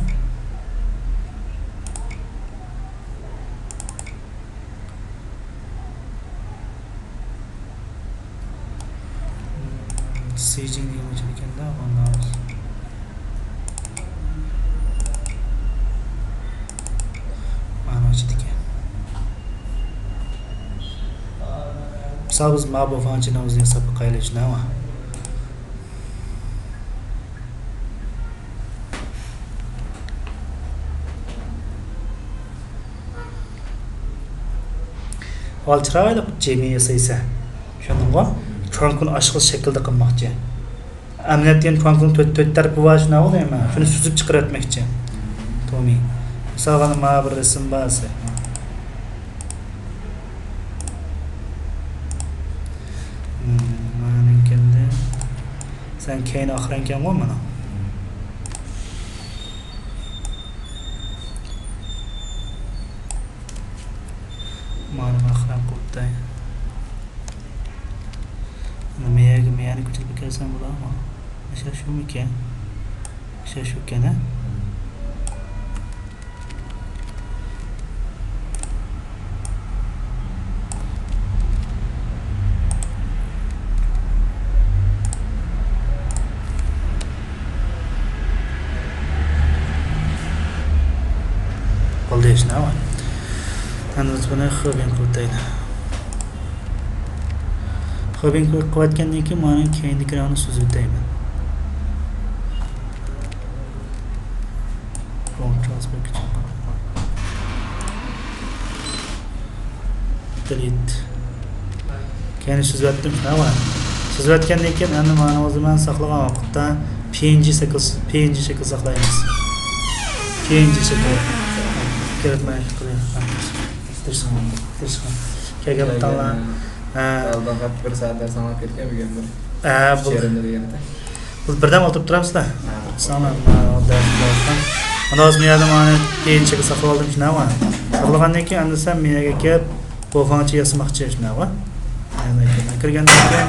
سىجىڭ دېگەن ئوچىدىكەن-دە، ئۇنىڭ مانا ئوچىدىكەن. مىسال، بىز ما بوفانچىنىڭ ئۆزىنى ياساپ باقايلى، شۇنداقمۇ؟ ئاۋۋال چىرايلىق جېمى ياسايسەن. چۈشەندىڭغۇ؟ ترانكونى ئاشۇ خىل شەكىلدە قىلماقچى. ئەمەلىيەتتە يەنە ترانكونىڭ تۆت، تۆت تەرىپى بار، شۇنداقغۇ دەيمەن. شۇنى سۈزۈپ چىقىرىۋەتمەكچى. تومى. مىسالغا، مانا بىر رەسىم بار. مم، مانا كەلدى. سەن كەينى ئاخىرەنكەنغۇ مانا. مانا ئاخىرەن قوپتى. مېيەگە، مېيەنى كۆچۈرۈپ كەلسەم بولامۇ؟ ئاشۇ شۇمىكەن؟ ئاشۇ شۇكەن، ھە؟ خوبىنى قىلىۋېتەيلى. خوبىنى قىلىۋەتكەندىن كېيىن مانا كەينىدىكى راڭنى سۈزۈۋېتەيمەن. Delete. كەينى سۈزۈۋەتتىم، ھەۋا. سۈزۈۋەتكەندىن كېيىن ئەمدى مانا ئۆزى مەن ساقلىغان ۋاقىتتا پي ئېن جى شەكىل، پي ئېن جى شەكىل ساقلايمىز. پي ئېن جى شەكىل. كېرەكمەي قىلىڭ. تىرىشقان، تىرىشقان. كەلگەن بىتاڭلار. ھە. ئالدىغا بىر سائەت دەرس ئاڭلاپ كەتكەن بۈگۈن بىر. ھە، بۇ. شېرىنلىرى يەردە. بىز بىردەم ئولتۇرۇپ تۇرامىزدا. ھە. ساڭلار، مانا، دەرس بولسا. ئاندىن ھازىر مەن يەردە مانا كېيىنچىگە ساقلاپ ئالدىم، شۇنداقمۇ؟ ساقلىغاندىن كېيىن ئەمدى سەن مېيەگە كەپ، بۇ فاڭچە ياسىماقچى، شۇنداقمۇ؟ يەنە كىرگەندىن كېيىن،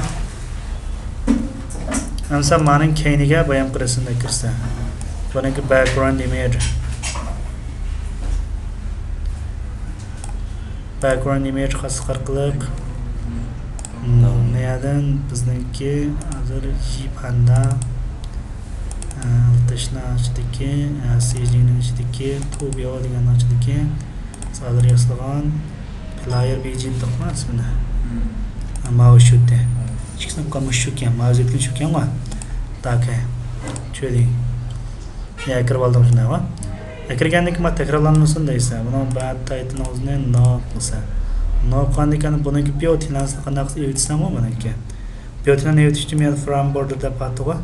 ئەمدى سەن مانىڭ كەينىگە بايام قىرىسىندا كىرسە. بۇنىڭكى background image. Background image خاسلىق ئارقىلىق، مم، نەيەدىن بىزنىڭكى ھازىر جى پاندا، ئە، لىتىشنىڭ ئىچىدىكى، ئە، سىجىنىڭ ئىچىدىكى، توبيو دېگەننىڭ ئىچىدىكى ھازىر ياسىلغان پلايېر بىجى دېدۇقمۇ ئىسمىنى؟ مم. ئە، ماۋۇ شۇتى. مم. ئىككىسىنىڭ قامۇشى شۇكەن، ماۋۇ يەتكەن شۇكەنغۇ؟ تاكى. چۆدى. يا، كىرىپ ئالدىم شۇنداقمۇ؟ يا، كىرگەندىن كېيىن تەكرارلانمىسۇن دەيسەن. بۇنىڭ بەت تايتىلىڭىزنى نو قىلسا. نو قىلغاندىن كېيىن بۇنىڭكى بىيو تىنانسنى قانداق قىلسا ئېۋىتسەڭمۇ بۇنىڭكى. بىيو تىنان ئېۋىتىشتە مەن فرام بوردېر دەپ ئاتىغۇ.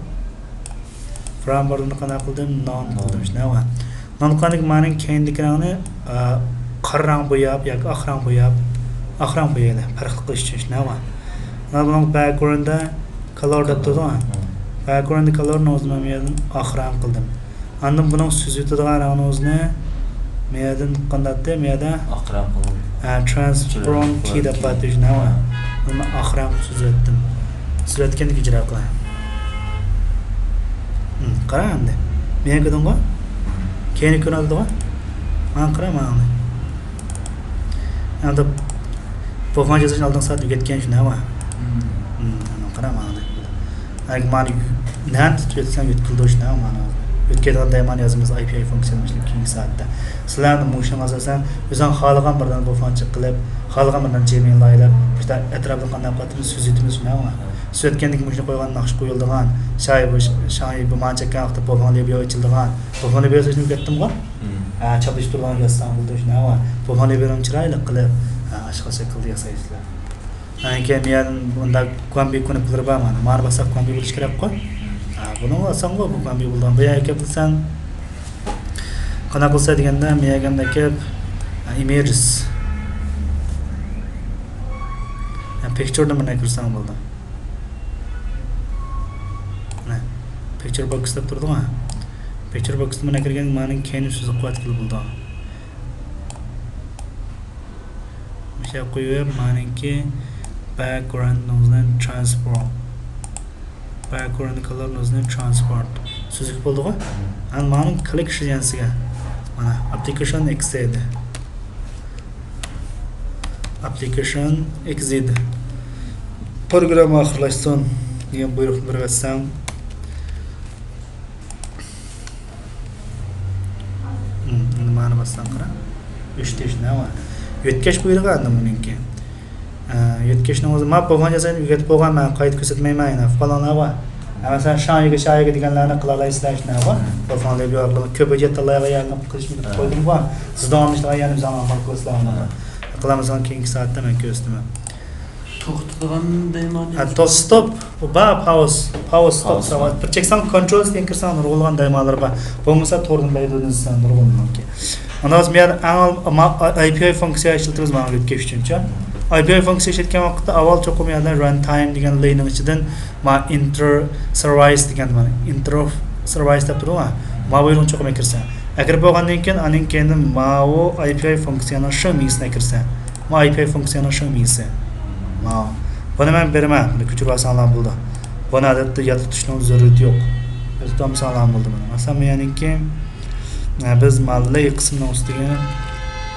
فرام بوردېرنى قانداق قىلدىم؟ نون قىلدىم. شۇنداقمۇ؟ نون قىلغاندىن كېيىن مانىڭ كەينىدىكى رەڭنى، ئا، قارا رەڭ بوياپ ياكى ئاق رەڭ بوياپ، ئاق رەڭ بويايلى. پەرقلىق قىلىش ئۈچۈن. شۇنداقمۇ؟ مانا بۇنىڭ باكگراۋندىدا كالور دەپ تۇرىدۇ. ھە. باكگراۋند كالورنى ئۆزى مەن بۇ يەردىن ئاق رەڭ قىلدىم. ئاندىن بۇنىڭ سۈزۈۋېتىدىغان رەڭنى ئۆزىنى مۇ يەردىن قانداقتى؟ مۇ يەردە؟ ئاق رەڭ قىلدىم. ھە، ترانسپېرەنت كى دەپ بارتى شۇنداقمۇ؟ ھە. بۇنى ئاق رەڭ سۈزۈۋەتتىم. سۈزۈۋەتكەندىن كېيىن ئىجرا قىلاي. ھىم، قارا ئەمدى. مۇ يەرگە كىردىڭغۇ؟ كەينى كۆرۈنۈۋاتىدىغۇ؟ ماڭا قارا، ماڭا. ئەمدى بۇ فاڭ جازىسىنى ئالدىنقى سائەت ئۆگەتكەن شۇنداقمۇ؟ ھىم. ھىم، قارا ماڭا. ئەگەر مانا نەنى تۇتۇپ يەتسەڭ يۆتكىلىدۇ شۇنداقمۇ؟ يۆتكەيدىغان دەيمەن يازىمىز ئاي پى ئاي فۇنكسىيەنى باشلاپ كېيىنكى سائەتتە. سىلەرنى مۇشۇنىڭ ئاساسەن ئۆزۈڭ خالىغان بىر دانە بۇ فاڭچە قىلىپ، خالىغان بىر دانە جېمىنى لايىھەلەپ، شۇنداق ئەتراپىدا قانداق قىلىۋاتىمىز سۈزۈۋېتىمىز شۇنداقمۇ؟ سۈزۈۋەتكەندىن كېيىن مۇشۇنى قويغان ناخشا قويۇلىدىغان، شايى بۇ، شايى بۇ مانا چەككەن ۋاقىتتا بۇ فاڭ لېبيو ئېچىلىدىغان، بۇ فاڭ لېبيو سۆزىنى ئۆگەتتىمغۇ؟ ھە، چاپلىشىپ تۇرىدىغان يازساڭ بولىدۇ شۇنداقمۇ؟ بۇ فاڭ لېبيونى چىرايلىق قىلىپ، ھە، ئاشۇ شەكىلدە ياسايسىلەر. ئاندىن كېيىن مۇ يەردىن بۇنداق كومبى كۇنۇپكىلىرى بار مانا. مانا باسساق كومبى بولۇشى كېرەكقۇ. ھە، بۇنىڭغا ئاسانغۇ بۇ كومبى بولىدىغان. بۇ يەرگە كەپ قىلساڭ، قانداق قىلسا دېگەندە، مۇ يەرگە كەپ، ھە، ئىمېجېس. ھە، پىكچۇرنى مانا كىرسەڭ بولىدۇ. مانا، پىكچۇر بوكس دەپ تۇرىدىغۇ. پىكچۇر بوكسنى مانا كىرگەن مانىڭ كەينى سۈزۈپ قويۇۋەتكىلى بولىدۇ. مۇشۇ يەرگە قويۇپ، مانىڭكى باكگراۋندىڭىزنى ترانسفورم. باكگراۋند كالورنىڭىزنى ترانسفورم. سۈزۈك بولدىغۇ؟ ئەمدى مانىڭ كلىك شىزيەنسىگە. مانا، ئاپپلىكېيشن ئېكسىت. ئاپپلىكېيشن ئېكسىت. پروگرامما ئاخىرلاشسۇن دېگەن بۇيرۇقنى بېرىۋەتسەڭ. ھىم، ئەمدى مانا باسساڭ قارا. ئۈچ تىش نەۋا؟ يۆتكەش بۇيرۇقى ئەمدى بۇنىڭكى. ئە، يۆتكەشنىڭ ئۆزى، ما بولغان جازاينى ئۆگەتىپ بولغان، مەن قايتا كۆرسەتمەيمەن، يەنە ئۇقۇپ قالغانلار بار. ئە، مەسىلەن، شاڭيىگې، شاڭيىگې دېگەنلەرنى قىلالايسىلەر، شۇنداقمۇ؟ بولغان لېبيورلارنى كۆپ ھۆججەت تاللايغا يەنە قىلىشنى قويدۇمغۇ. سىز داۋاملىشىدىغان يەنە بىزنىڭ ئامال قىلىسىلەر ئۇنى. قىلامىسىڭ كېيىنكى سائەتتە مەن كۆرسىتىمەن. توختىتىدىغان دەيمانى. ھە، توست ستوپ. بۇ بار، پاۋز، پاۋز ستوپ. پاۋز ستوپ. بىر چەكسەڭ كونترول كېيىن كىرسەڭ نۇرغۇنلىغان دەيمانلىرى بار. بولمىسا توردىن بەيدۇدىن سىزەڭ نۇرغۇنلىغان. ئاندىن مەن ئەڭ ئال-، ما-، ئاي پى ئاي فۇنكسىيە ئىشلىتىمىز ماڭا يۆتكەش ئۈچۈن. ئاي پى ئاي فۇنكسىيە ئىشلەتكەن ۋاقىتتا ئاۋۋال چوقۇم يەنە ران تايم دېگەن لېينىڭ ئىچىدىن ما ئىنتېر سېرۋىس دېگەن، مانا، ئىنتېر سېرۋىس دەپ تۇرۇۋا. ما بۇيرۇقنى چوقۇم كىرسەڭ. ئەكىرىپ بولغاندىن كېيىن، ئانىڭ كەينىدىن ماۋۇ ئاي پى ئاي فۇنكسىيەنىڭ شۇ مېيىسىنى ئەكىرسە. ما ئاي پى ئاي فۇنكسىيەنىڭ شۇ مېيىسى. ماۋۇ. بۇنى مەن بېرىمەن. بۇنى كۆچۈرۈۋالساڭلار بولىدۇ. بۇنى ئادەتتە ياد تۇتۇشنىڭ زۆرۈرىيىتى يوق. ياد تۇتالمىساڭلار بولىدۇ بۇنى. مەسىلەن، مەنىڭكى، ئە، بىز ما لەي قىسمىنىڭ ئۈستىگە،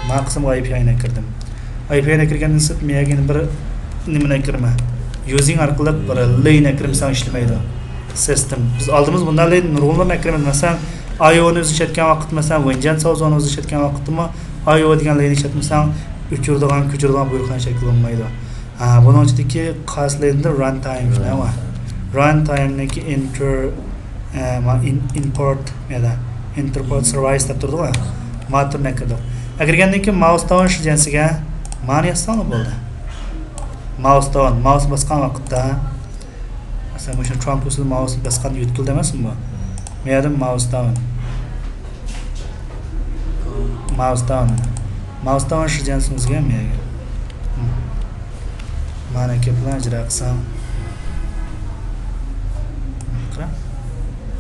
ما قىسىمغا ئاي پى ئاينى ئەكىردىم. ئاي پى ئاينى ئەكىرگەندىن سىرت، مەن يەنە بىر نېمىنى ئەكىرىمەن. يۇزىڭ ئارقىلىق بىر لەينى ئەكىرمىسەڭ ئىشلىمەيدۇ. سىستېم. بىز ئالدىمىز بۇنداق لەي نۇرغۇنلىرىنى ئەكىرىمىز. مەسىلەن، ئاي ئونى ئۆزى ئىشلەتكەن ۋاقىت، مەسىلەن، ۋېنجيەن ساۋزونى ئۆزى ئىشلەتكەن ۋاقىتتىمۇ، ئاي ئو دېگەن لەينى ئىشلەتمىسەڭ، ئۆچۈرىدىغان، كۆچۈرىدىغان بۇيرۇقنى شەكىل بولمايدۇ. ھە، بۇنىڭ ئىچىدىكى قايسى لىندا ران تايم شۇنداقمۇ؟ ران تايمنىڭكى ئىنتېر، ئە، ما-، ئىن-، ئىمپورت يا ئىنتېرپورت سېرۋىس دەپ تۇرىدىغۇ. ما تۈرنى كىردۇق. ئەكىرگەندىن كېيىن ماۋس داۋن شىجيەنسىگە مانى يازساڭلا بولدى. ماۋس داۋن، ماۋس باسقان ۋاقىتتا مەسىلەن، مۇشۇ ترامپ ئۇسۇلى ماۋسنى باسقاندا يۆتكىلىدۇ ئەمەسمۇ بۇ؟ مۇ يەردىن ماۋس داۋن. ماۋس داۋن. ماۋس داۋن شىجيەنسىڭىزگە مۇ يەرگە. مانا كەپلەر ئىجرا قىلساڭ. قارا.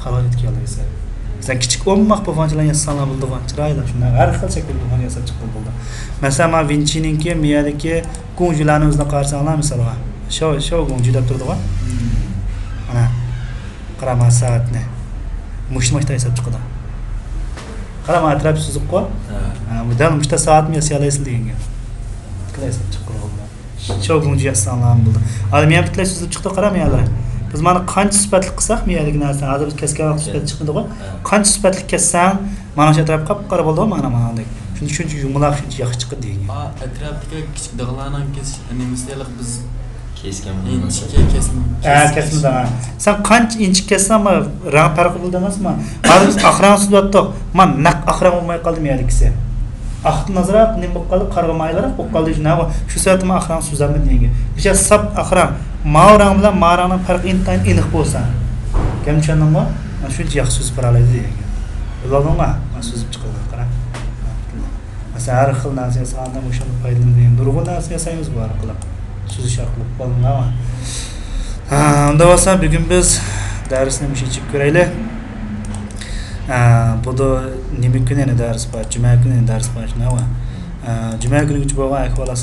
خالايدىكى يالايسەن. سەن كىچىك ئوماق بولغانچىلار ياسىساڭلار بولىدىغان. چىرايلىق شۇنداق. ھەر خىل شەكىلدە ياساپ چىققىلى بولىدۇ. مەسىلەن، ما ۋىنچىنىڭكى مۇ يەردىكى گۇڭجۇلارنى ئۆزىنى قارىساڭلار، مىسالغا، شو، شو گۇڭجۇ دەپ تۇرىدىغۇ. مانا، قارا، ما سائەتنى. مۇشۇ ماشتا ياساپ چىقىدۇ. قارا، ما ئەتراپ سۈزۈكقۇ. ھە. ھە، بۇ دەل مۇشتا سائەتنى ياسىيالايسىز دېگەن گەپ. قىلاي ياساپ چىققىلى بولىدۇ. شو گۇڭجۇ ياسىساڭلار بولىدۇ. ھازىر مېنىڭ پۈتۈنلەي سۈزۈپ چىقتى، قارا، مېنىڭلار. بىز مانا قانچە سۈپەتلىك قىلساق، مېنىڭدىكى نەرسە، ھازىر بىز كەسكەن ۋاقىت سۈپەت چىقمىدىغۇ. ھە. قانچە سۈپەتلىك كەسسەڭ، مانا شۇ ئەتراپ قاپقارا بولىدۇ، مانا، مانادەك. شۇنچە، شۇنچە يۇمىلاق، شۇنچە ياخشى چىقىدۇ دېگەن گەپ. ئا، ئەتراپتىكى كىچىك داغلارنىڭ كېسىش نېمىسى دېيەرلىك بىز كەسكەن ئىنچىكە كەسمە. ھە، كەسمىدە، ھە. سەن قانچە ئىنچىكە كەسسەڭ، ما، رەڭ پەرقى بولىدۇ ئەمەسمۇ؟ ھازىر بىز ئاق رەڭ سۈزۈۋەتتۇق. ما، نەق ئاق رەڭ بولماي قالدى مېنىڭدىكىسى. ئاقتىن ئازراق نېمە بولۇپ قالدى، قارىغا مايلىراق بولۇپ قالدى. شۇ سەۋەبتىن مەن ئاق رەڭ سۈزەلمىدىم دېگەن گەپ. بىر ساپ ئاق رەڭ، ماۋۇ رەڭ بىلەن ماۋۇ رەڭنىڭ پەرقى ئىنتايىن ئېنىق بولسا. گەپنى چۈشەندىڭمۇ؟ مانا شۇنچە ياخشى سۈزۈپ بېرەلەيدۇ دېگەن گەپ. بىلىۋالدىڭلار؟ مانا سۈزۈپ چىقىدۇ، قارا. مەسىلەن، ھەر خىل نەرسە ياسىغاندا مۇشۇنداق پايدىلىنىدىغان نۇرغۇن نەرسە ياسايمىز بۇ ئارقىلىق. سۈزۈش ئارقىلىق. بولدىڭلارمۇ؟ ھە، ئۇنداق بولسا بۈگۈن بىز دەرسنى مۇشۇ يېچىپ كۆرەيلى. ھە، بۇدا نېمە كۈنى يەنە دەرس بار؟ جۈمە كۈنى يەنە دەرس بار، شۇنداقمۇ؟ ھە، جۈمە كۈنىگىچە بولغان ئەھۋالات